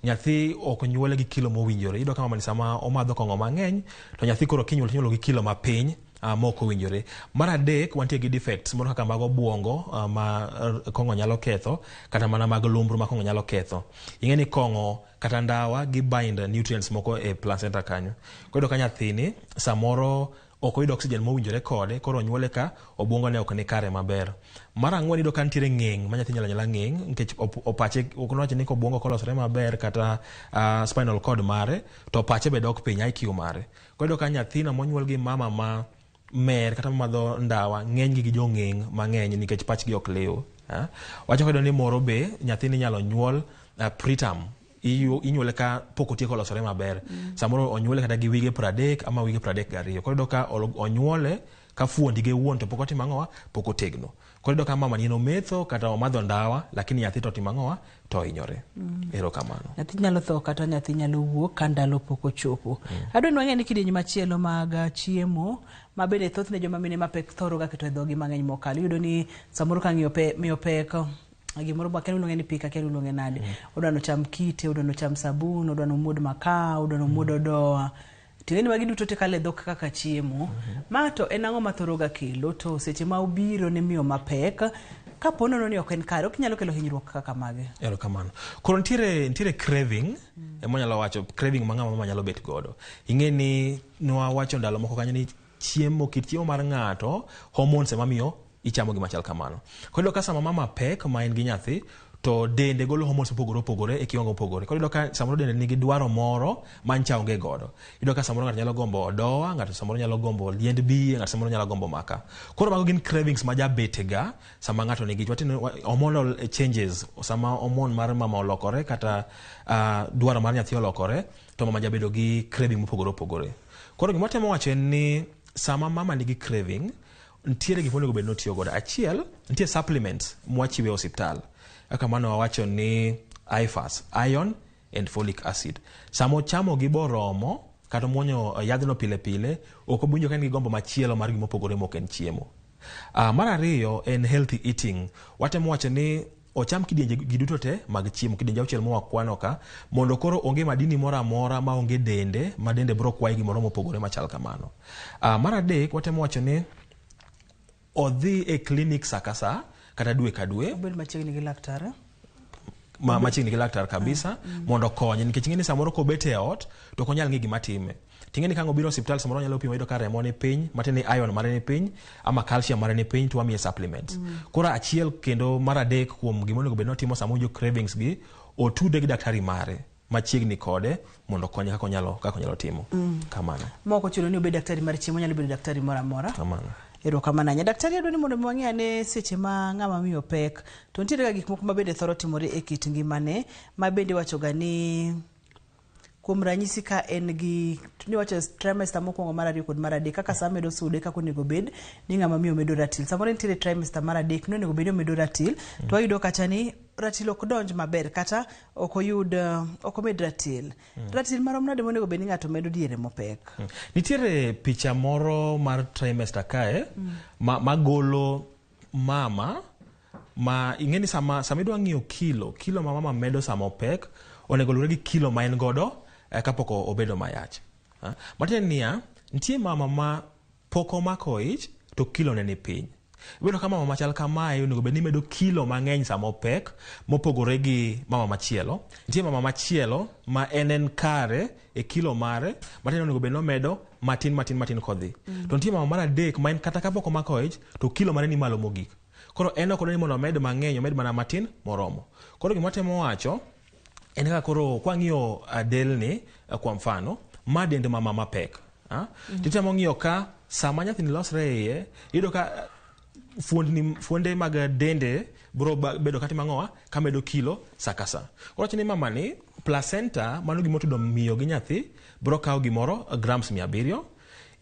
Speaker 2: Nyathi ok nyuole gi kilo mowinjore. Iyudo ka mamani sama omadho kong'o mang'eny to nyathi koro kinyuolo to inyuolo gi kilo mapiny mok owinjore. Mar adek, wantie gi defects moro kaka mag obuongo ma kong'o nyalo ketho kata mana mag lumbru ma kong'o nyalo ketho. Ing'e ni kong'o kata ndawa gi bind nutrients moko e placenta kanyo. Koro iyudo ka nyathini samoro ok oyud oxygen mowinjore kode, koro onyuole ka obuongo ne ok ni kare maber. Mar ang'wen, iyudo ka nitiere ng'eng' ma nyathi nyalo anyala ng'eng' nikech opache ok nwacho ni kobuongo kolosore maber kata spinal cord mare to pache be dok piny, IQ mare. Koro iyudo ka nyathino monyuol gi mama ma mer kata mamadho ndawa ng'eny gi jong'eng' mang'eny nikech pachgi ok liw. Wachako yudo ni moro be nyathini inyalo nyuol preterm. Inyuole ka pok otieko losore maber. Samoro onyuole kata gi wige 30 ama wige 32. Koro iyudo ka onyuole ka fuondi ge wuon to pok otimo ang'owa, pok otegno. Koro iyudo ka mama ni en ometho kata omadho ndawa, lakini nyathi to otimo ang'owa, to ohinyore. Erokamano.
Speaker 1: Nyathi nyalo tho kata nyathi nyalo wuok ka ndalo pok ochopo. Adwa ni wang'e ni kidieny machielo mag chiemo ma bende thothne joma mine mapek thoro ga keto e dhogi mang'eny mokalo. Iyudo ni samoro ka ng'iyo miyo pek gimoro ba akia ni iluonge ni pika, akia ni iluonge nade. Odwa nocham kite, odwa nocham sabun, odwa nomuod makaa, odwa nomuod odoa. Ting'e ni magi duto te kalo e dhok kaka chiemo. Ma to en ang'o ma thoro ga kelo to seche ma obiro ne miyo mapek kapo nono ni ok en kare, ok nyalo kelo hinyruok kaka mage.
Speaker 2: Erokamano. Koro nitiere craving, ema wanyalo wacho craving ma ng'ama mama nyalo bet godo. Ing'e ni nwawacho ndalo moko kanyo ni chiemo, kit chiemo mar ng'ato, hormones ema miyo ichamo gima chal kamano. Koro iyudo ka sama mama pek ma en gi nyathi to dende golo hormones mopogore opogore e kiwango mopogore. Koro iyudo ka samoro dende nigi dwaro moro ma ncha onge godo. Iyudo ka samoro ng'ato nyalo gombo odowa, ng'ato samoro nyalo gombo liend biye, ng'ato samoro nyalo gombo maka. Koro mago gin cravings ma jabetega sama ng'ato nigi ich. Hormonal changes, sama hormone mar mama olokore kata dwaro mar nyathi olokore, to mama jabedo gi craving mopogore opogore. Koro gima watemo wacho en ni sama mama nigi craving, nitiere gik monego bed ni otiyo godo. Achiel, nitie supplements mwachiwo e osiptal. Kaka mano wawacho ni IFAS, iron and folic acid. Sama ochamo gi boromo, kata omuonyo yadhno pile pile, ok obi winjo ka en gi gombo machielo mar gima opogore mok en chiemo. Mar ariyo en healthy eating. Watemo wacho ni ocham kidienje gi duto te mag chiemo, kidienje auchiel mwakwano ka, mondo koro onge madini moro amora maonge dende, ma dende biro kwaye gimoro mopogore machal kamano. Mar adek, watemo wacho ni odhi e clinic sa ka sa, kata dwe ka dwe.
Speaker 1: Obed machiegni gi laktar.
Speaker 2: Machiegni gi laktar kabisa, mondo okonye, nikech ing'e ni samoro kobet e ot, to ok onyal ng'e gima time. Ting'e ni ka ang' obiro osiptal samoro onyalo pimo yudo ka remo ni piny, matiende ni iron mare ni piny, ama calcium mare ni piny, to wamiye supplements. Koro achiel kendo mar adek kuom gima onego bed ni otimo sama owinjo cravings gi, otude gi daktari mare. machiegni kode mondo okonye kaka onyalo timo. Kamano.
Speaker 1: Mok ochuno ni obed daktari mar chiemo, onyalo bedo daktari moro amora.
Speaker 2: Kamano.
Speaker 1: Erokamano ahinya. Daktari, adwa ni mondo mi wang'e ane seche ma ng'ama miyo pek to nitiere ga gik moko ma bende thoro timore e kit ngimane ma bende iwacho ga ni, kuom ranyisi, ka en gi niwacho trimester mokwongo, mar ariyo kod mar adek, kaka sa medo sude kaka onego bed ni ng'ama miyo medo ratil. Samoro nitiere trimester mar adek nonego bed ni omedo ratil, to wayudo kacha ni ratil ok donj maber kata ok oyud ok omed ratil. Ratil marom nade monego bed ni ng'ato medo diere mopek?
Speaker 2: Nitiere picha moro mar trimester kae magolo mama ma ing'e ni sama idwa ng'iyo kilo ma mama medo sama opek onego luwre gi kilo ma en godo kapok obedo mayach. Ah, matiende niya, nitie mama ma pok omako ich to kilo ne ni piny. Iyudo ka mama machal kamae onego bed ni medo kilo mang'eny sama opek mopogore gi mama machielo. Nitie mama machielo ma en kare e kilo mare, matiende onego bed ni omedo matin matin matin kodhi. To nitie mama mar adek ma en kata kapok omako ich to kilo mare ni malo mogik. Koro en ok odwa ni mondo omed mang'eny, omed mana matin moromo. Koro gima watemo wacho en kaka koro kwang'iyo delni kwa mfano ma dend mama mapek, ah? Titemo ng'iyo ka sama nyathini losre e iye, iyudo ka fuonde mag dende biro bedo katimo ang'owa kamedo kilo sa ka sa. Koro wacho ni mama ni placenta, mano gimotudo miyo gi nyathi, biro kawo gimoro grams 700.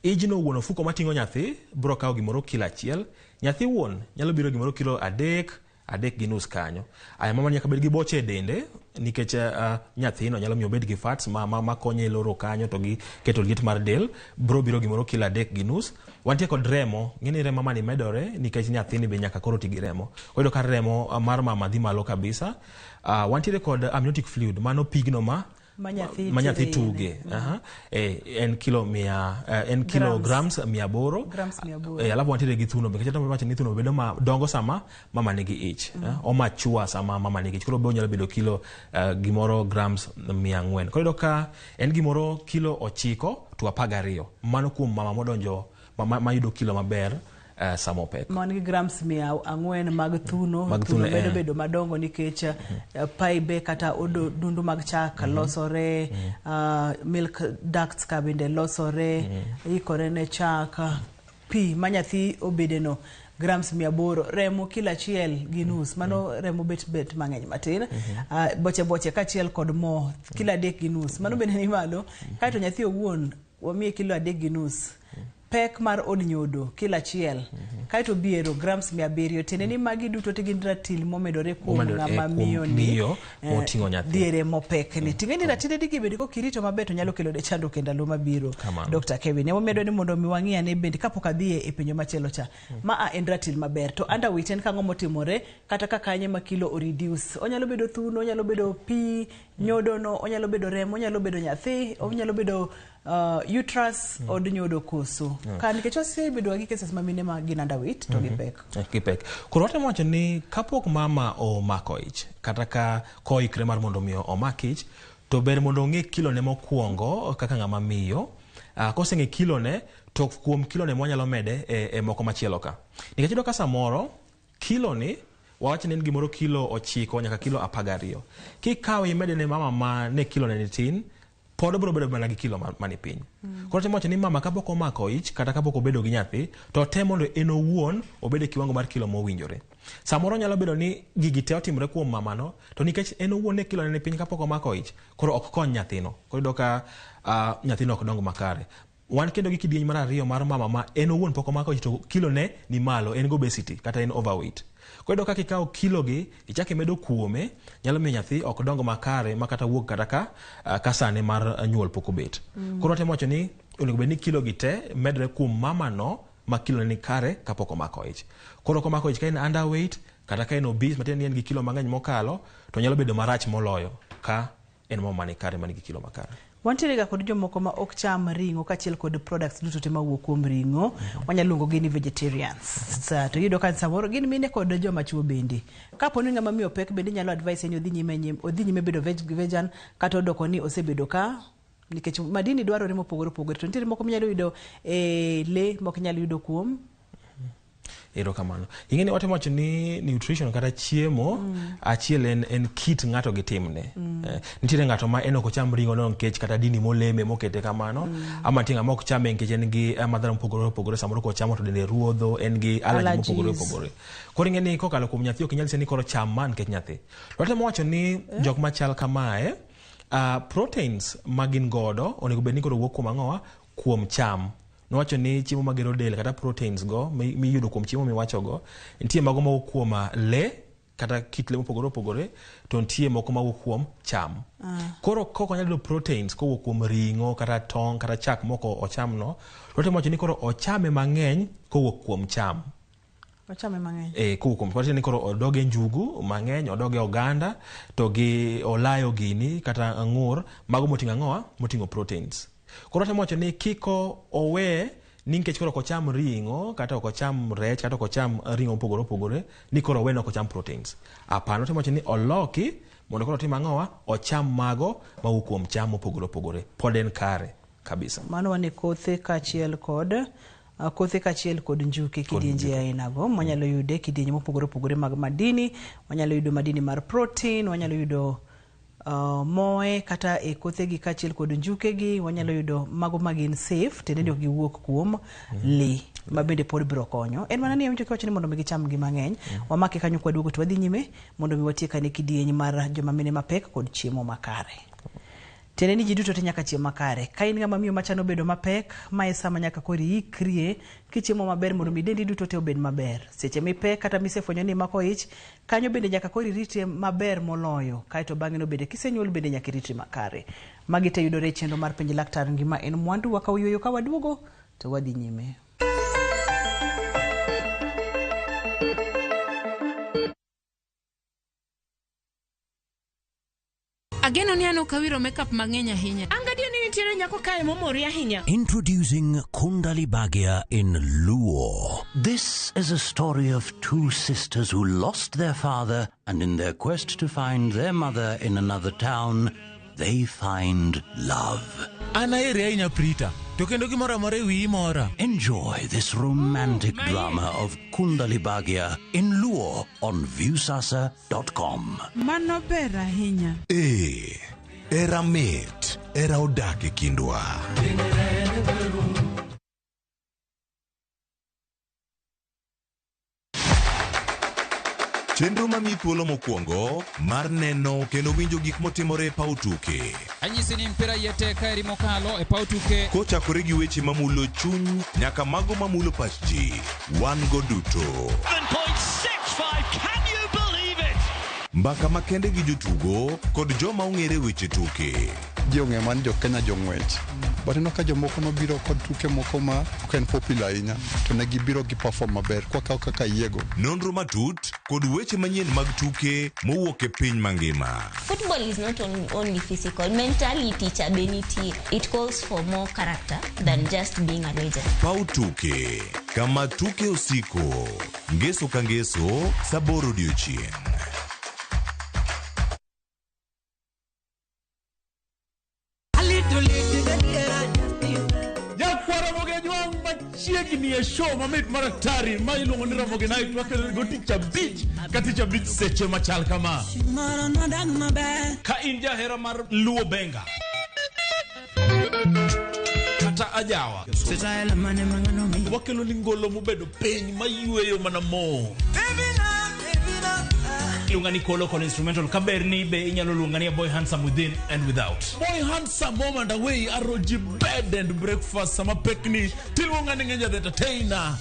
Speaker 2: Ijno wuon, ofuko mating'o nyathi, biro kawo gimoro kilo 1. Nyathi wuon nyalo biro gimoro kilo 3, 3.5 kanyo. Aya, mama nyaka bed gi boche e dende nikech nyathino nyalo miyo obed gi fats ma konye loro kanyo to gi keto liet mar del, biro biro gimoro kilo 3.5. Wantie kod remo, ng'e ni remo mamani medore nikech nyathini be nyaka koro ti gi remo. Koro iyudo ka remo mar mama dhi malo kabisa. Wantiere kod amniotic fluid, mano pigno ma
Speaker 1: ma nyathi
Speaker 2: ma nyathi
Speaker 1: nitiere
Speaker 2: tuge. Aha. En kilo mia en kilo
Speaker 1: Grams.
Speaker 2: grams 800.
Speaker 1: Grams 800.
Speaker 2: Alafu wantiere gi thuno be, nikech wacho ni thuno bedo ma dongo sama mama nigi ich. Omachua sama mama nigi ich, koro be onyalo bedo kilo gimoro grams 400. Koro iyudo ka en gimoro kilo 9 to 12, mano kuom mama modonjo mayudo kilo maber sama opek.
Speaker 1: Man gi grams 400 mag thuno.
Speaker 2: Mag
Speaker 1: thuno
Speaker 2: thuno,
Speaker 1: medo
Speaker 2: eh.
Speaker 1: bedo madongo nikech paibe kata odundu mag chak losore, milk ducts ka bende losore, ikore ne chak. Pi ma nyathi obedeno grams 800, remo kilo 1.5, mano remo bet mang'eny matin, boche boche kaachiel kod mo kilo 3.5, mano bende ni malo. Kaeto nyathi owuon wamiye kilo 3.5, pek mar od nyodo kilo 1, kaeto biero grams 700. Tiende ni magi duto te gin ratil momedore kuom
Speaker 2: Momedore,
Speaker 1: ng'ama
Speaker 2: kuom
Speaker 1: miyo ni
Speaker 2: miyo moting'o nyathi.
Speaker 1: Diere mopek ni ting'e ni ratile digi bende kokirito maber to nyalo kelo ne chandruok e ndalo mabiro.
Speaker 2: Kamano.
Speaker 1: Dr. Kevin, emomiyo adwa ni mondo mi wang'i ane bende kapok adhi e penjo machielo cha. Ma a en ratil maber to underweight en kang'o motimore kata ka kanye ma kilo o reduce? Onyalo bedo thuno, onyalo bedo pi nyodono, onyalo bedo remo, onyalo bedo nyathi, onyalo bedo uterus, od nyodo koso ka, nikech wasebedo gi cases ma mine ma gin underweight to gipek.
Speaker 2: Gipek. Koro watemo wacho ni kapok mama omako ich kata ka koikre mar mondo mi omak ich, to ber mondo ong'e kilone mokwongo kaka ng'ama miyo. Koseng'e kilone to kuom kilone mwanyalo mede e moko machielo ka. Nikech iyudo ka samoro kilo ni wawach ni en gimoro kilo 9 nyaka kilo 12. Kikawe imede ne mama ma ne kilo ne ni tin, pod obiro bedo mana gi kilo mani piny. Koro temo wacho ni mama kapok omako ich kata kapok obedo gi nyathi, to tem mondo en owuon obed e kiwango mar kilo mowinjore. Samoro nyalo bedo ni gigi te otimore kuom mamano, to nikech en owuon ne kilo ne ni piny kapok omako ich, koro ok kony nyathino. Koro iyudo ka nyathino ok dong makare. Wan kendo gi kidieny mar ariyo mar mama ma en owuon pok omako ich to kilo ne ni malo, en gi obesity kata en overweight. Koro iyudo ka kikawo kilo gi ichako imedo kuome, nyalo miyo nyathi ok dong makare ma kata wuok kata ka sane mar nyuol pok obet. Koro watemo wacho ni onego bed ni kilo gi te medre kuom mama no ma kilo ne ni kare kapok omako ich. Koro komako ich ka en underweight kata ka en obese, matiende ni en gi kilo mang'eny mokalo, to nyalo bedo marach moloyo ka en mama mani kare man gi kilo makare.
Speaker 1: Wantiere ga kod jomoko ma ok cham ring'o kaachiel kod products duto te mawuok kuom ring'o, wanyalo luongo gi ni vegetarians. To iyudo ka samoro gin mine kod joma chuo bende. Kapo ni ng'ama miyo pek bende inyalo advise ni odhi nyime bedo vegan kata odoko ni osebedo ka, nikech madini dwarore mopogore opogore, to nitiere moko minyalo yudo e le, moko inyalo yudo kuom
Speaker 2: Erokamano. Ing'e ni watemo wacho ni nutrition kata chiemo achiel en kit ng'ato gi timne. Nitiere ng'ato ma en ok ocham ring'o no nikech kata dini moleme mokete kamano, ama nitie ng'ama ok chame nikech en gi madhara mopogore opogore, samoro kochamo to dende ruodho, en gi allergy mopogore opogore. Koro ing'e ni kokalo kuom nyathi ok inyal nyise ni koro cham ma nikech nyathi. Watemo wacho ni jok machal kamae, proteins ma gin godo onego bed ni koro wuok kuom ang'owa? Kuom cham. Nowacho ni chiemo magero del kata proteins go miyudo kuom chiemo miwacho go, nitie mago mawuok kuom le kata kit le mopogore opogore, to nitie moko mawuok kuom cham. Koro kok onyal yudo proteins kowuok kuom ring'o kata tong' kata chak moko ochamno, to watemo wacho ni koro ochame mang'eny kowuok kuom cham.
Speaker 1: Ochame mang'eny.
Speaker 2: Kowuok kuom, wacho ni koro odoge njugu mang'eny, odoge oganda, to gi olayo gini kata ang'ur, mago moting'o ang'owa? Moting'o proteins. Koro watemo wacho ni kiko owe ni nikech koro ok ocham ring'o kata ok ocham rech kata ok ocham ring'o mopogore opogore ni koro owe ni ok ocham proteins. Hapana, watemo wacho ni oloki mondo koro otim ang'owa? Ocham mago mawuok kuom cham mopogore opogore. Pod en kare kabisa.
Speaker 1: Mano wane kothe kaachiel kod kothe kaachiel kod njuke kidienje ainago mwanyalo yude kidienje mopogore opogore mag madini. Wanyalo yudo madini mar protein, wanyalo yudo moe kata e kothegi kaachiel kod njukegi, wanyalo yudo mago magin safe, tiende ni ok giwuok kuom lee ma bende pod biro konyo. En mana ni awinjo kiwacho ni mondo mi gicham gi mang'eny. Wamake kanyo kwaduogo to wadhi nyime mondo mi watiek ane kidieny mar joma mine mapek kod chiemo makare. Tiende ni ji duto te nyaka chiem makare. Ka in ng'ama miyo machano bedo mapek, ma e sama nyaka koro iikrie kichiemo maber mondo mi dendi duto te obed maber. Seche mipek kata misefwenyo ni imako ich, kanyo bende nyaka koro iritri maber moloyo. Kaeto bang'e no bende kisenyuol bende nyaka iritri makare. Magi te yudore e chenro mar Penj Laktar Ngima en Mwandu. Wakawo yueyo ka waduogo to wadhi nyime.
Speaker 7: Ageno ni an ok awiro makeup mang'eny ahinya.
Speaker 8: An gadier ni nitiere nyako kae momori ahinya.
Speaker 9: Introducing Kundali Bhagya in Luo. This is a story of two sisters who lost their father, and in their quest to find their mother in another town, they find love.
Speaker 10: An aheri ahinya Prita, to kendo gimoro amora e wiyi mora.
Speaker 9: Enjoy this romantic drama of Kundali Bhagya in Luo on Viusasa.com.
Speaker 7: Mano ber ahinya.
Speaker 11: Ee, era mit, era odak e kindwa. Chenro mamiyi thuolo mokwongo mar neno kendo winjo gik motimore e paw tuke.
Speaker 12: Anyisi ni mpira iye tek kaeri mokalo e paw tuke.
Speaker 11: Kochakore gi weche mamulo chuny nyaka mago mamulo pach ji, wan go duto.
Speaker 13: 7.65, can you believe it?
Speaker 11: Mbaka makende gi jotugo kod joma ong'ere weche tuke.
Speaker 14: Ji ong'eyo mana ni jo Kenya jong'wech. But ineno ka jomoko nobiro kod tuke moko ma ok en popular ahinya to ne gibiro gi perform maber kwakawo kaka yiego.
Speaker 11: Nonro matut kod weche manyien mag tuke mowuok e piny mangima.
Speaker 15: Football is not only physical, mentality cha be nitie. It calls for more character than just being a legend.
Speaker 11: Paw tuke, kama tuke osiko. Ngeso ka ngeso, saa aboro odiochieng'.
Speaker 16: Nyakwara Mogejwang' machiegni e show mamit mar atari ma iluongo ni Ramogi Night wakelo go tich abich ka tich abich seche machal kama.
Speaker 17: Ka in jahera mar Luo Benga kata ajawa,
Speaker 16: wakelo ni ngolo mobedo piny mayweyo mana mo.
Speaker 17: Iluonga ni Kolo kod instrumental kaber ni be inyalo luonga ni a boy handsome within and without.
Speaker 16: Boy handsome home and away aroji bed and breakfast sama pekni tiluonga ni Ng'enya the entertainer.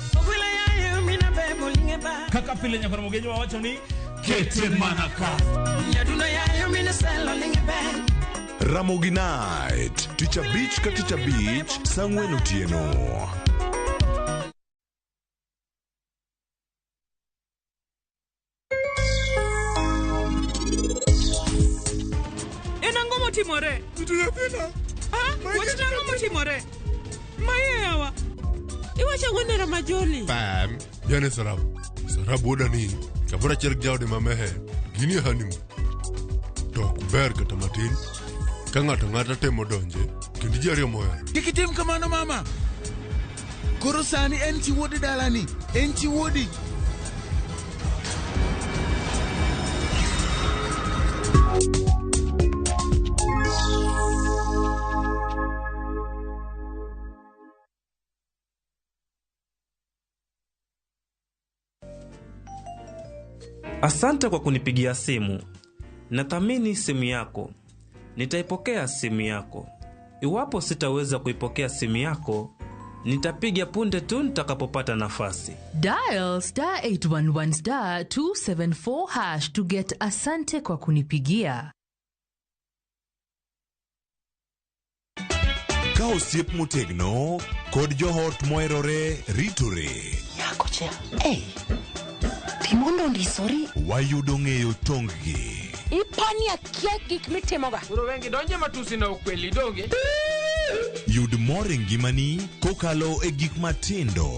Speaker 17: Kaka pile nyakwar Mogejo wawacho ni kete mana ka.
Speaker 11: Ramogi Night, tich abich ka tich abich, saa ang'wen otieno.
Speaker 8: En ang'o motimore? Wachna ang'o motimore? Maye yawa.
Speaker 7: Iwacho ang'o nera Majoli?
Speaker 18: Pam, jane Sarab. Sarab wuoda ni kamoro achiel gi jaode ma Meher ginie honeymoon. To ok ber kata matin ka ng'ato ang'ata temo donje kind ji ariyo mohero.
Speaker 10: Kik itim kamano mama.
Speaker 19: Koro sani en chi wuod dalani, en chi wuodi.
Speaker 20: Asante kwa kunipigia simu. Nathamini simu yako. Nitaipokea simu yako. Iwapo sitaweza kuipokea simu yako, nitapiga punde tu nitakapopata nafasi.
Speaker 21: Dial star 811 star 274 hash to get Asante kwa kunipigia.
Speaker 11: Ka osiep motegno kod joot moherore ritore.
Speaker 22: Nyakocha, hey, Timondo ondisori.
Speaker 11: Wayudo ng'eyo tong-gi.
Speaker 22: Ipani akia gik mitimoga.
Speaker 23: Koro wengi donje matusi na ukweli donge.
Speaker 11: Yud mor e ngimani kokalo e gik matindo.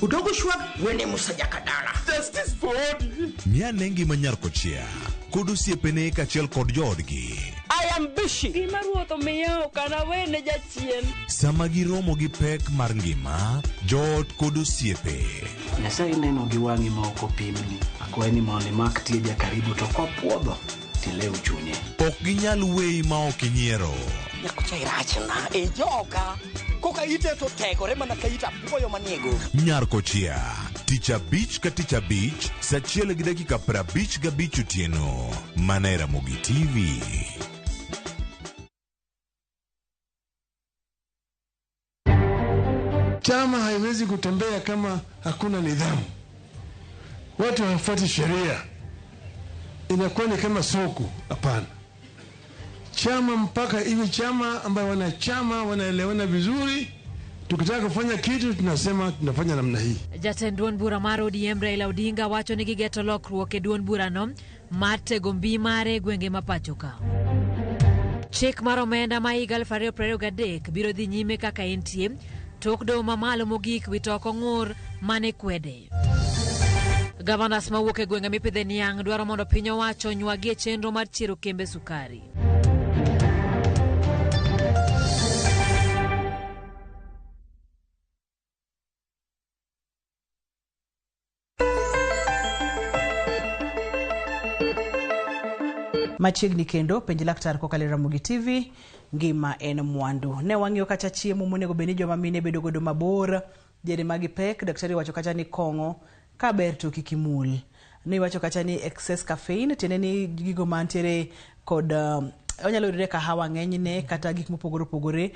Speaker 22: Udogo shwag wene Musa Jakadala.
Speaker 23: Justice for Odi.
Speaker 11: Ng'ane ngima nyar kochia kod osiepene kaachiel kod joodgi.
Speaker 22: I am busy. Gima ruoth omiya ok anawene jachien.
Speaker 11: Sama giromo gi pek mar ngima, joot kod osiepe.
Speaker 24: Nyasaye neno gi wang'i ma ok opimni. Akwayi ni mondo imak tieja karibu to kopuodho tilew chunye.
Speaker 11: Ok ginyal weyi ma ok inyiero.
Speaker 22: Nyakocha irachna e joka. Koka ite to tegore mana ka ita apuoyo maniego.
Speaker 11: Nyar kochia, tich abich ka tich abich, saa 1:55 otieno. Mana e Ramogi TV.
Speaker 25: Chama haiwezi kutembea kama hakuna nidhamu. Watu hawafuati sheria. Inakuwa ni kama soko. Hapana. Chama mpaka iwe chama ambayo wanachama wanaelewana vizuri. Tukitaka kufanya kitu tunasema tunafanya namna hii.
Speaker 26: Jatend duond bura mar ODM Raila Odinga wacho ni gigeto lokruok e duond burano mar tego mbi mare e gwenge ma pacho ka. Chik mar omenda ma higa 2023 biro dhi nyime kaka entie tok doho mamalo mogik wito oko ng'ur mane kwede. Gavanas mawuok e gwenge mipidhe niang' dwaro mondo piny owacho onywagi e chenro mar chiero kembe sukari.
Speaker 1: Machiegni kendo penj laktar kokalo e Ramogi TV, ngima en mwandu. Ne wang'iyo kacha chiemo monego bed ni joma mine bedo godo mabor, diere ma gipek, daktari wacho kacha ni kong'o ka ber to kik imul. Ne wacho kacha ni excess caffeine, tiende ni gigo mantiere kod onyalo yudore kahawa ng'enyne kata gik mopogore opogore.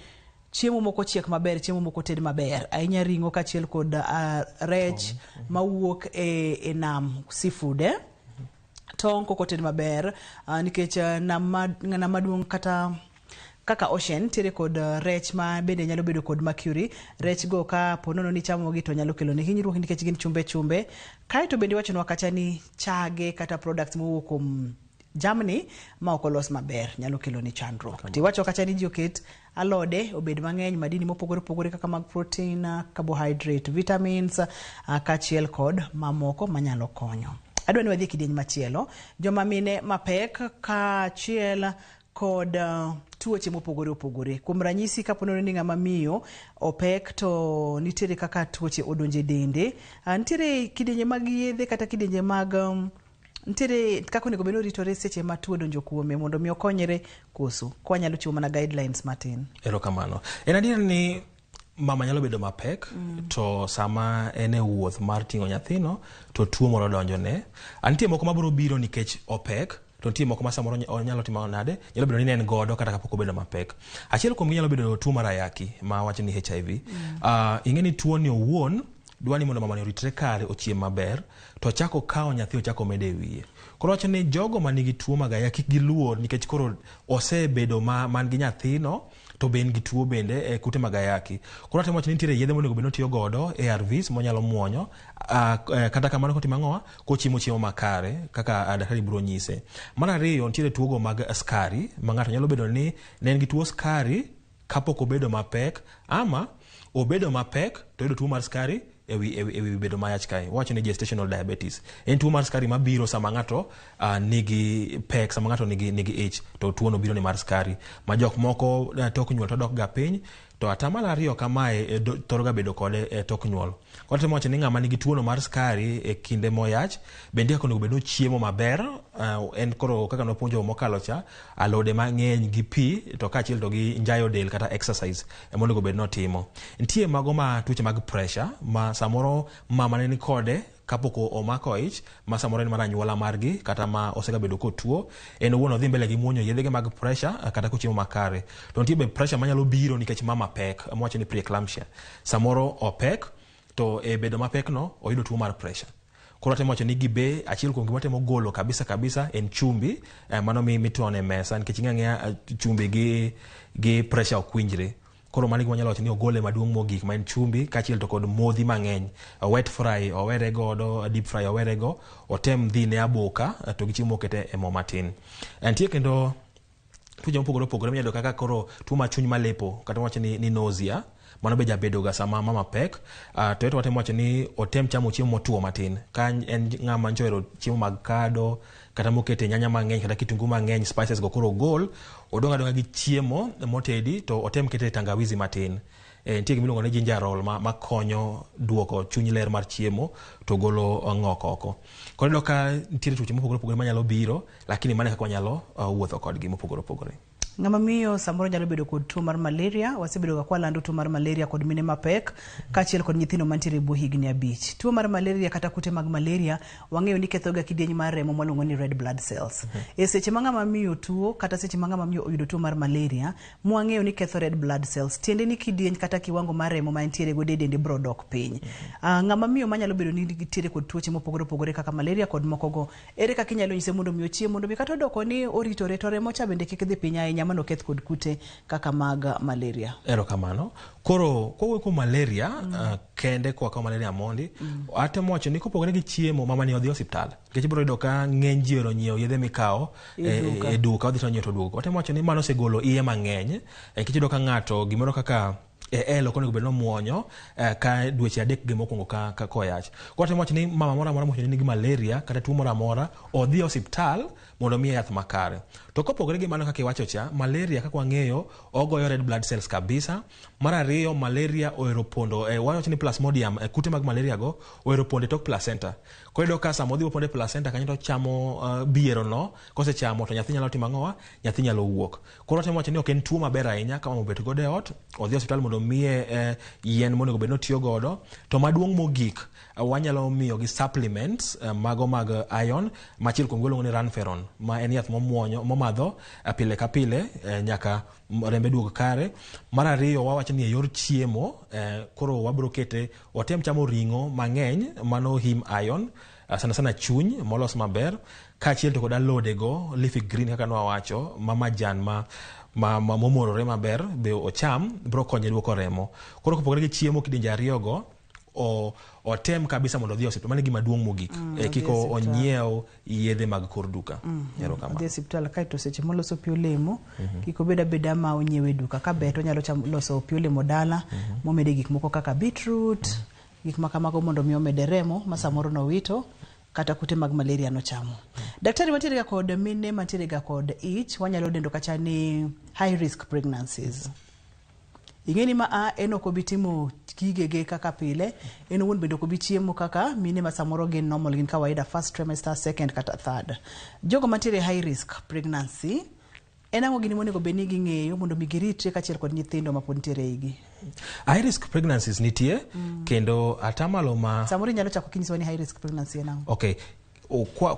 Speaker 1: Chiemo moko chiek maber, chiemo moko ted maber, ahinya ring'o kaachiel kod rech mawuok e nam, seafood Tong' kok oted maber nikech nam maduong' kata kaka ocean nitiere kod rech ma bende nyalo bedo kod mercury. Rech go ka po nono ni ichamogi to nyalo kelo ni hinyruok nikech gin chumbe chumbe. Kaeto bende iwachonwa kacha ni chage kata products mowuok kuom jamni ma ok olos maber nyalo kelo ni chandruok. Tiwacho kacha ni ji oket alode obed mang'eny, madini mopogore opogore kaka mag protein, carbohydrate, vitamins kaachiel kod mamoko manyalo konyo. Adwa ni wadhi e kidieny machielo, joma mine mapek kaachiel kod tuoche mopogore opogore. Kuom ranyisi kapo ni ng'ama miyo opek to nitiere kaka tuoche odonje dende, nitiere kidienje mag yedhe kata kidienje mag nitiere kaka onego bed ni oritore seche ma tuo odonjo kuome mondo mi okonyre koso. Kwanyalo chiwo mana guidelines matin.
Speaker 2: Erokamano. En adier ni mama nyalo bedo mapek to sama en e wuoth mar ting'o nyathino to tuo moro donjone. Nitie moko mabiro biro nikech opek, to nitie moko ma samoro onyalo timo nade, nyalo bedo ni ne en godo kata kapok obedo mapek. Achiel kuomgi nyalo bedo tuo mar ayaki ma wacho ni HIV. Ing'e ni tuo ni owuon dwa ni mondo mamani oritre kare, ochiem maber, to ochako kawo nyathi ochako mede e wiye. Koro wacho ni jogo manigi tuo mag ayaki kik giluor nikech koro osebedo man gi nyathino to be en gi tuo bende e kute mag ayaki. Koro atemo wacho ni nitiere yedhe monego bed ni otiyo godo, ARVs monyalo muonyo, kata kamano kotimo ang'owa, kochiemo chiemo makare kaka daktari biro nyise. Mar ariyo nitiere tuogo mag skari ma ng'ato nyalo bedo ni ne en gi tuo skari kapok obedo mapek, ama obedo mapek to oyudo tuo mar skari ewi bedo mayach kae. Wacho ni gestational diabetes. En tuo mar skari mabiro sama ng'ato nigi pek, sama ng'ato nigi ich, to tuo no biro ni mar skari. Ma jok moko tok nyuol to dok ga piny, To atamalo 2 kamae thoro ga bedo kode e tok nyuol. Koro temo wacho ni ng'ama nigi tuono mar sukari e kinde moyach bende kaka onego bed ni ochiemo maber, en koro kaka nopuonjo mokalo cha, alode mang'eny gi pi to kaachiel to gi njayo del kata exercise ema onego bed ni otimo. Nitie mago ma tuoche mag pressure ma samoro mama ne nikode kapok omako ich, ma samoro en mar anyuola margi kata ma osegabedo kotuo, en owuon odhi mbele gi muonyo yedhege mag pressure kata kochiemo makare. To nitie be pressure manyalo biro nikech mama pek, mwacho ni preeclampsia. Samoro opek to e bedo mapek no oyudo tuo mar pressure. Koro atemo wacho ni gibe achiel kuom gima temo golo kabisa kabisa en chumbi, mano mituono e mesa nikech ing'e ang'eya chumbi gi pressure ok winjre. Koro mano gima wanyalo wacho ni ogole maduong' mogik ma en chumbi kaachiel to kod modhi mang'eny. Wet fry owere godo, deep fry owere go, otem dhi ne aboka to gi chiemo mokete e mo matin. Nitie kendo tuoche mopogore opogore minyalo yudo kaka koro tuo mar chuny malepo kata wacho ni nausea, mano be jabedo ga sama mama pek. To eto watemo wacho ni otem chamo chiemo motuo matin. Ka en ng'ama ncho ohero chiemo mag kado kata mokete nyanya mang'eny kata kitungu mang'eny, spices go koro ogol, odong' adong'a gi chiemo motedi to otem kete tangawizi matin. Nitie gima iluongo ni ginger roll ma konyo duoko chuny ler mar chiemo to golo ng'ok oko. Koro iyudo ka nitiere tuoche mopogore opogore manyalo biro, lakini mano e kaka wanyalo wuotho kodgi mopogore opogore.
Speaker 1: Ng'ama miyo samoro nyalo bedo kod tuo mar malaria, wasebedo ga kwalando tuo mar malaria kod mine mapek kaachiel kod nyithindo mantiere e bwo higni 5. Tuo mar malaria kata kute mag malaria wang'eyo ni ketho ga kidieny mar remo mwaluongo ni red blood cells. E seche ma ng'ama miyo tuo kata seche ma ng'ama miyo oyudo tuo mar malaria, mwang'eyo ni ketho red blood cells, tiende ni kidieny kata kiwango mar remo ma entiere godo e dende biro dok piny. Ng'ama miyo manyalo bedo ni nitiere kod tuoche mopogore opogore kaka malaria kod mokogo, ere kaka inyalo nyise mondo mi ochiem mondo mi kata odoko ni oritore to remo cha bende kik dhi piny ahinya mano keth kod kute kaka mag malaria?
Speaker 2: Erokamano. Koro kowuok kuom malaria, kende kwa kawo malaria mondi, atemo wacho ni kopogore gi chiemo, mama ni odhi osiptal. Nikech ibiro yudo ka ng'eny ji ohero nyiewo yedhe mikawo e duka, odhi to onyiewo to oduogo. Atemo wacho ni mano osegolo iye mang'eny. Nikech iyudo ka ng'ato gimoro kaka el ok onego bed ni omuonyo ka dweche 3 gi mokwongo ka koyach. Koro atemo wacho ni mama moro amora mowacho ni nigi malaria kata tuo moro amora odhi e osiptal mondo omiye yath makare. To kopogore gi mano kaka iwacho cha, malaria kaka wang'eyo ogoyo red blood cells kabisa. Mar ariyo, malaria ohero pondo, wawacho ni plasmodium, kute mag malaria go ohero pondo e tok placenta. Koro iyudo ka sama odhi opondo e placenta kanyo to ochamo biero no, kosechamo to nyathi nyalo timo ang'owa, nyathi nyalo wuok. Koro watemo wacho ni ok en tuo maber ahinya ka mama obet godo e ot, odhi e osiptal mondo omiye yien monego bed ni otiyo godo. To maduong' mogik, wanyalo miyogi supplements mago mag iron, ma achiel kuom gi iluongo ni Ranferon, ma en yath momuonyo, momadho pile ka pile nyaka rembe duog kare. Mar ariyo, wawacho ni e yor chiemo, koro wabiro kete otem chamo ring'o mang'eny, mano heme iron, sana sana chuny molos maber, kaachiel to kod alodego, leafy green kaka nwawacho, ma majan ma momorore maber be ocham, biro konye duoko remo. Koro kopogore gi chiemo kidienje 2 go, otem kabisa mondo odhi e osiptal. Mano e gima duong' mogik. Kik onyiew yedhe mag kor duka. Erokamano.
Speaker 1: Odhi e osiptal kaeto seche moloso pi olemo, kik obed abeda ma onyiew e duka. Ka ber to onyalo loso pi olemo dala, momede gik moko kaka beetroot, gik ma kamago mondo mi omede remo ma samoro nowito kata kute mag malaria nochamo. Daktari mantiere ga kod mine mantiere ga kod ich, wanyalo dendo kacha ni high risk pregnancies. Ing'e ni ma en ok obi timo gigege kaka pile, en owuon bende ok obi chiemo kaka mine ma samoro gin normal, gin kawaida first trimester, second kata third. Jogo mantiere high risk pregnancy, en ang'o gini monego bed ni ging'eyo mondo mi giritre kaachiel kod nyithindo ma pod nitiere eigi?
Speaker 2: High risk pregnancies nitie, kendo atamalo ma
Speaker 1: samoro inyalo chako kinyisowa ni high risk pregnancy en ang'o?
Speaker 2: Okay.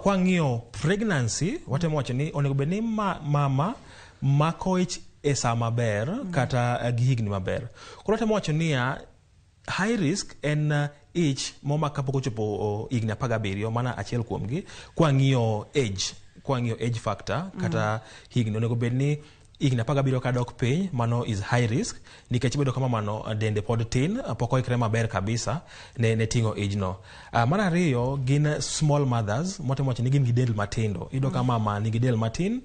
Speaker 2: Kwa ng'iyo pregnancy, watemo wacho ni onego bed ni mama mako ich e sa maber kata gi higni maber. Koro watemo wacho niya, high risk en ich momak kapok ochopo higni 17, mana achiel kuomgi. Kwa ng'iyo age factor kata higni, onego bed ni higni 17 kadok piny, mano is high risk, nikech bedo kama mano dende pod tin, pok oikre maber kabisa ne ting'o age no. Mar ariyo, gin small mothers, mwatemo wacho ni gin gi del matindo. Iyudo ka mama nigi del matin,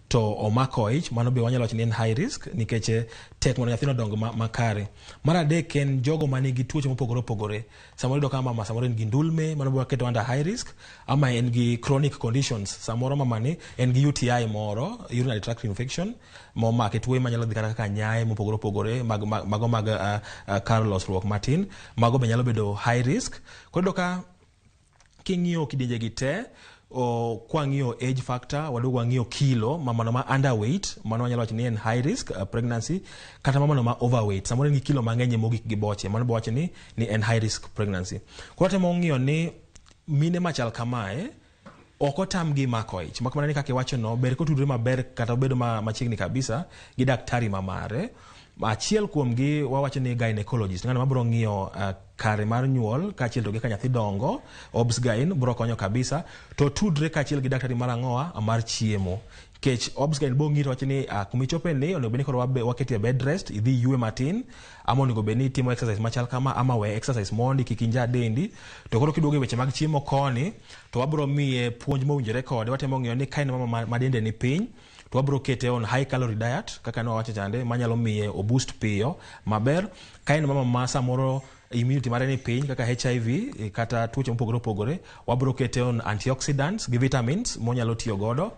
Speaker 2: to omako ich, mano be wanyalo wacho ni en high risk nikech tek mondo nyathino odong makare. Mar adek en jogo manigi tuoche mopogore opogore. Samoro iyudo ka mama samoro en gi ndulme, mano be waketo under high risk, ama en gi chronic conditions. Samoro mama ni en gi UTI moro, urinary tract infection, momake tuo manyalo dhi kata kaka nyaye mopogore opogore, mago mag kar losruok matin, mago be nyalo bedo high risk. Koro iyudo ka king'iyo kidienje gi te, kwang'iyo age factor, waduogo wang'iyo kilo, mamano ma underweight, mano wanyalo wacho ni en high risk pregnancy, kata mamano ma overweight, samoro en gi kilo mang'eny mogik gi boche, mano be wacho ni en high risk pregnancy. Koro watemo ng'iyo ni mine machal kamae, ok otamgi mako ich, mak mana ni kaka iwacho no, ber kotudore maber kata obedo machiegni kabisa gi daktari mamare. Achiel kuomgi wawacho ni gynecologist, ng'ano mabiro ng'iyo kare mar nyuol kaachiel to gi ka nyathi dongo, obs-gyn biro konyo kabisa, to tudre kaachiel gi daktari mar ang'owa mar chiemo. Nikech obs-gyn bo ng'i to wacho ni kumichope ni onego bed ni koro waketi e bed rest, idhi ywe matin, ama onego bed ni itimo exercise machal kama, ama we exercise mondi kik inja dendi. To koro kiduogo e weche mag chiemo koni, to wabiro miye puonj mowinjore kode, watemo ng'iyo ni ka en mama ma dende ni piny, to wabiro kete on high calorie diet kaka ne wawacho chande, manyalo miye o boost piyo maber. Ka en mama ma samoro immunity mare ni piny kaka HIV kata tuoche mopogore opogore, wabiro kete on antioxidants gi vitamins monyalo tiyo godo,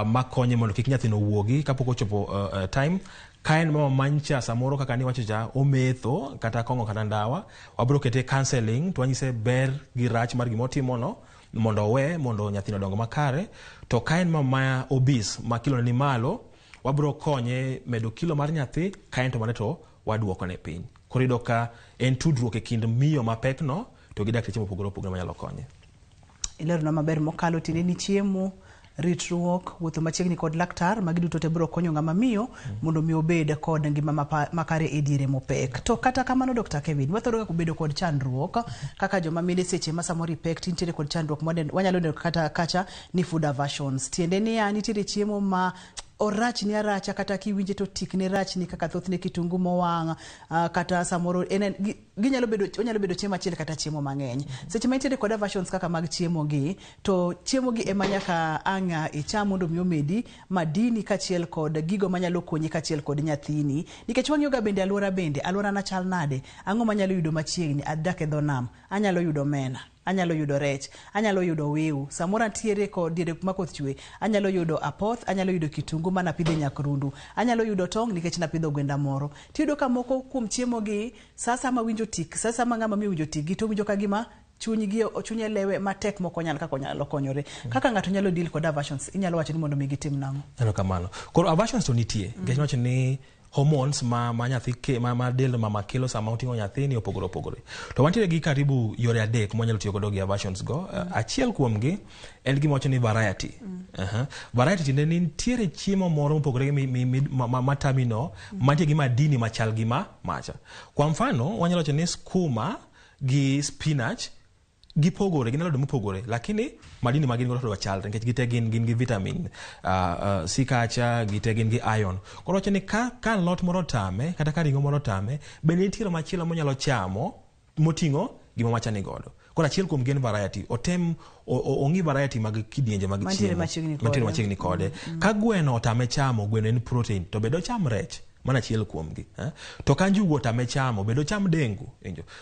Speaker 2: makonye mondo kik nyathino wuogi kapok ochopo time. Ka en mama mancha samoro kaka niwacho cha ometho kata kong'o kata ndawa, wabiro kete counseling to wanyise ber gi rach mar gimotimono mondo owe mondo nyathino odong makare. To ka en mama ma obese ma kilo ni malo, wabiro konye medo kilo mar nyathi, ka en to mane to waduokone piny. Koro iyudo ka en tudruok e kind miyo mapekno to gi dakteche mopogore opogore manyalo konye.
Speaker 1: Ilerona maber mokalo tiende ni chiemo, ritruok, wuotho machiegni kod laktar, magi duto te biro konyo ng'ama miyo mondo mi obed kod ngima makare e diere mopek. To kata kamano Dr. Kevin, wathoro ga bedo kod chandruok kaka joma mine seche ma samoro ipek to nitiere kod chandruok wanyalo neno kata kacha ni food aversions. Tiende niya nitiere chiemo ma orachni aracha kata kiwinje to tikne rachni kaka thothne kitungu mowang', kata samoro ginyalo bedo, onyalo bedo chiemo achiel kata chiemo mang'eny. Seche ma intiere kod aversions kaka mag chiemo gi, to chiemo gi ema nyaka ang' icham mondo mi omedi madini kaachiel kod gigo manyalo konyi kaachiel kod nyathini. Nikech wang'iyo ga bende alwora bende, alwora na chal nade, ang'o manyalo yudo machiegni, adak e dho nam, anyalo yudo omena, anyalo yudo rech, anyalo yudo wiu, samoro antiere kod diere ma koth chwe, anyalo yudo apoth, anyalo yudo kitungu manapidho e Nyakrundu, anyalo yudo tong' nikech napidho gwenda moro. Tiyudo ka moko kuom chiemo gi, sa asaya ma winjo tik, sa asaya ma ng'ama miyo winjo tik gi, to winjo ka gima chunye lewe matek mok onyal kaka onyalo konyore. Kaka ng'ato nyalo deal kod aversions, inyalo wacho ni mondo mi gitim nang'o?
Speaker 2: Erokamano. Koro aversions to nitie, nikech niwacho ni hormones ma nyathi ma del mama kelo sama oting'o nyathi ni opogore opogore. To wantiere gi karibu yore adek mwanyalo tiyo godo gi aversions go. Achiel kuomgi en gima wacho ni variety. Variety tiende ni nitiere chiemo moro mopogore gi matamino, mantie gi madini machal gi ma macha. Kwa mfano, wanyalo wacho ni skuma gi spinach gipogore, gin alode mopogore, lakini madini ma gin godo to chalre nikech gite gin gi vitamin C kacha, gite gin gi iron. Koro wacho ni ka alot moro otame kata ka ring'o moro otame, bende nitiere machielo monyalo chamo moting'o gima macha ni godo. Koro achiel kuom gin variety, otem ong'i variety mag kidienje mag chiemo mantiere machiegni kode. Ka gweno otame chamo, gweno en protein, to bende ocham rech, mano achiel kuomgi. To ka njugu otame chamo, bende ocham dengu.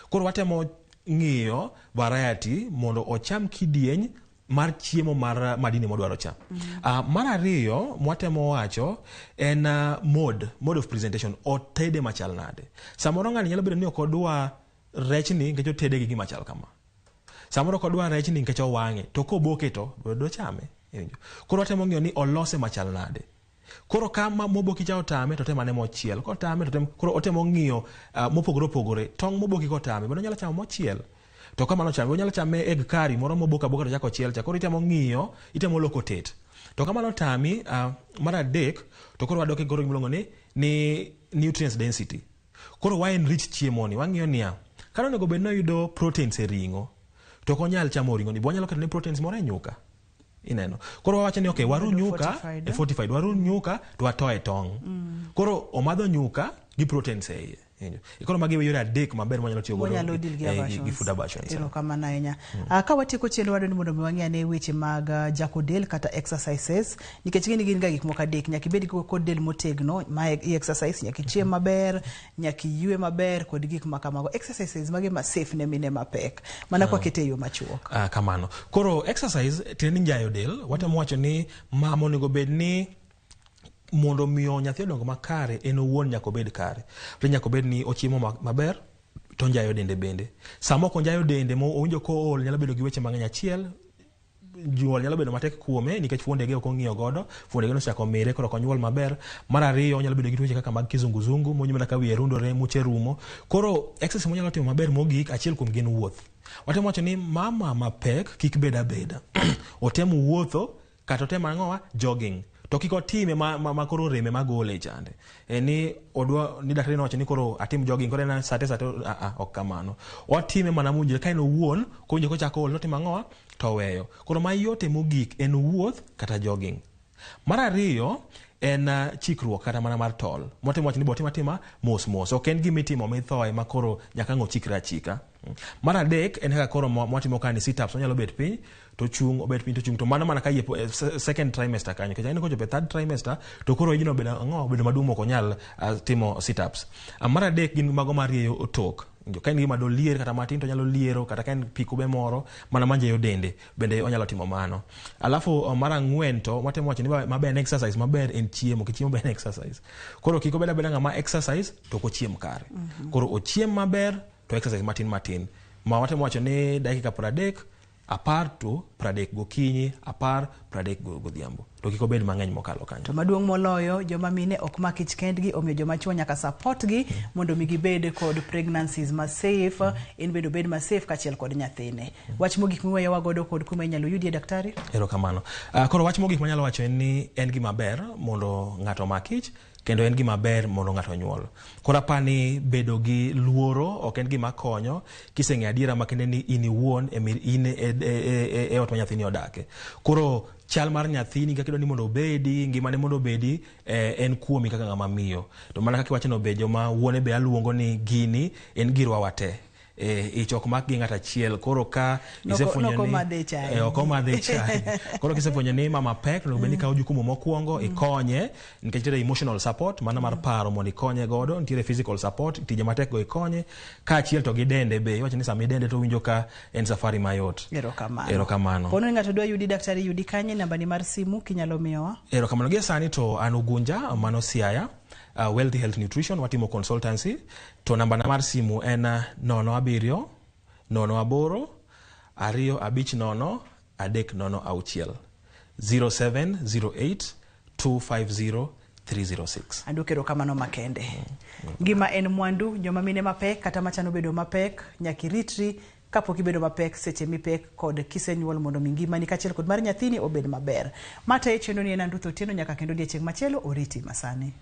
Speaker 2: Koro watemo ng'iyo variety mondo ocham kidieny mar chiemo mar madini modwaro cha. Mar ariyo mwatemo wacho en mode of presentation, otede machal nade. Samoro ng'ani nyalo bedo ni ok odwa rechni nikech otede gi gima chal kama. Samoro ok odwa rechni nikech owang'e, to koboke to biro chame. Koro watemo ng'iyo ni olose machal nade. Koro ka moboki cha otame to otemo ane mochiel, kotame to koro otemo ng'iyo mopogore opogore. Tong' moboki kotame bende onyalo chamo mochiel. To ka mano chame, onyalo chame egg curry moro mobok aboka to chako ochiel cha. Koro itemo ng'iyo, itemo loko tet. To ka mano otami, mar adek, to koro wadok e koro gimiluongo ni nutrients density. Koro wa enrich chiemo ni, wang'iyo niya, kata onego bed ni oyudo proteins e ring'o, to ok onyal chamo ring'o ni, bo wanyalo ketone proteins moro e nyuka. Ineno. Koro wawacho ni okay, waru nyuka e fortified, waru nyuka to watoe tong'. Koro omadho nyuka gi proteins e iye. Winjo? Koro magi e yore adek maber mwanyalo tiyo godo
Speaker 1: Mwanyalo deal gi
Speaker 2: gi
Speaker 1: aversions.
Speaker 2: food aversions.
Speaker 1: Erokamano ahinya. Ka watieko chenro wadwa ni mondo mi wang'i ane weche mag jako del kata exercises nikech gin gin ga gik moko adek nyaka ibed kod del motegno ma i exercise nyaka ichiem maber nyaka iywe maber kod gik ma kamago exercises mage ma safe ne mine mapek mana kwa kete e yo machuok.
Speaker 2: Kamano. Koro exercise tiende ni njayo del, watemo wacho ni mama onego bed ni mondo miyo nyathi odong makare en owuon nyaka obed kare. To nyaka obed ni ochiemo maber to onjayo dende bende. Sama ok onjayo dende mo owinjo kool nyalo bedo gi weche mang'eny achiel nyuol nyalo bedo matek kuome nikech fuondege ok ong'iyo godo, fuondege nosechako mire koro ok onyuol maber. Mar ariyo onyalo bedo gi tuoche kaka mag kizunguzungu mowinjo mana ka wiye rundore, muche rumo. Koro exercise monyalo timo maber mogik achiel kuom gi en wuoth. Watemo wacho ni mama mapek kik bed abeda. Otem wuotho kata otem ang'owa jogging. To kik otime ma koro reme magole chande. E ni odwa ni daktari nowacho ni koro atim jogging koro en sate sate ok kamano. Otime mana mowinjore ka en owuon kowinjo kochako ol totimo ang'owa to oweyo. Koro mayote mogik en wuoth kata jogging. Mar ariyo en chikruok kata mana mar tol. Motimo wacho ni bo tim atima mos mos. Ok en gima itimo mithoe ma koro nyaka ang' ochikre achika. Mar adek en kaka koro mwatimo ka ni sit ups onyalo bet piny to chung' obet piny to chung' to mano mana ka yie second trimester kanyo nikech aneno kochopo e third trimester to koro ijno obedo ang'o obedo maduong' mok onyal timo sit ups. Mar adek gin mago marieyo tok. Ka en gima dolier kata matin to onyalo liero kata ka en pi kube moro mana manjeyo dende bende onyalo timo mano. Alafu mar ang'wen to watemo wacho ni maber en exercise maber en chiemo, nikech chiemo be en exercise. Koro kik obed abeda ng'ama exercise to ok ochiem kare. Koro ochiem maber to exercise matin matin. Ma watemo wacho ni dakika 30, 10 to 30 gokinyi, 10 30 godhiambo. To kik obed mang'eny mokalo kanyo.
Speaker 1: To maduong' moloyo joma mine ok mak ich kendgi omiyo joma chuo nyaka support gi mondo mi gibed kod pregnancies ma safe, en bende obed ma safe kaachiel kod nyathine. Wach mogik miweyowa godo kod kuma inyalo yudie daktari?
Speaker 2: Erokamano. Koro wach mogik manyalo wacho en ni en gima ber mondo ng'ato omak ich kendo en gima ber mondo ng'ato onyuol. Koro apani bedo gi luoro ok en gima konyo kiseng'eyo adiera makende ni in iwuon in e ot ma nyathini odake. Koro chal mar nyathini kaka idwa ni mondo obedi, ngimane mondo obedi, en kuomi kaka ng'ama miyo. To mana kaka iwacho no be joma wuone be aluongo ni gini en girwa wate. Ich ok mak gi ng'ato achiel. Koro ka isefwenyo ni
Speaker 1: Noko madhe chai.
Speaker 2: Ok omadhe chai. Koro kisefwenyo ni mama pek, onego bed ni ikawo jukumu mokwongo, ikonye, nikech nitiere emotional support, mano mar paro mondo ikonye godo, nitiere physical support, tije matek go ikonye, kaachiel to gi dende be, iwacho ni sama idende to owinjo ka en safari mayot.
Speaker 1: Erokamano.
Speaker 2: Erokamano.
Speaker 1: Pono ni ng'ato dwa yudi daktari yudi kanye, nambani mar simu kinyalo miyowa?
Speaker 2: Erokamano. Gie sani to an Ugunja, mano Siaya. Wealthy Health Nutrition, watimo consultancy, to nambana mar simu en 07 08 250 306 0708 250 306.
Speaker 1: Aduoko erokamano makende. Ngima en mwandu, joma mine mapek kata machano bedo mapek, nyaka iritri kapok ibedo mapek seche mipek kod kisenyuol mondo mi ngimani kaachiel kod mar nyathini obed maber. Matayo chenro ni en an Ruth Otieno nyaka kendo odiechieng' machielo oriti masani.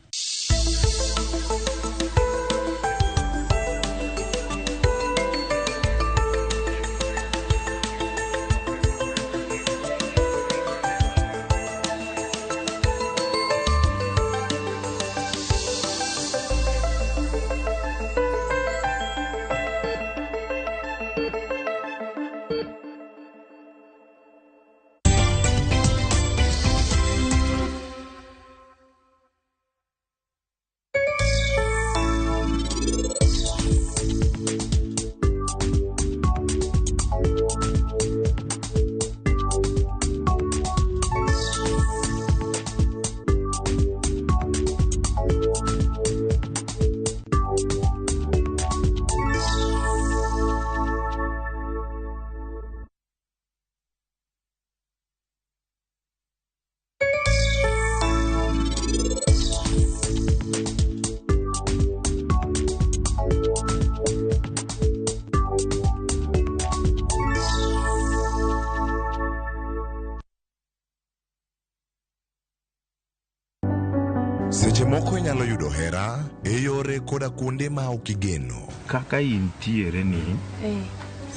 Speaker 11: Seche moko inyalo yudo hera e yore koda kuonde ma ok igeno.
Speaker 3: Kaka intiere ni,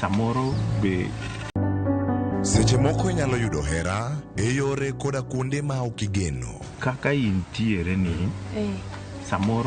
Speaker 3: samoro be
Speaker 11: Seche moko inyalo yudo hera e yore koda kuonde ma ok igeno.
Speaker 3: Kaka intiere ni, samoro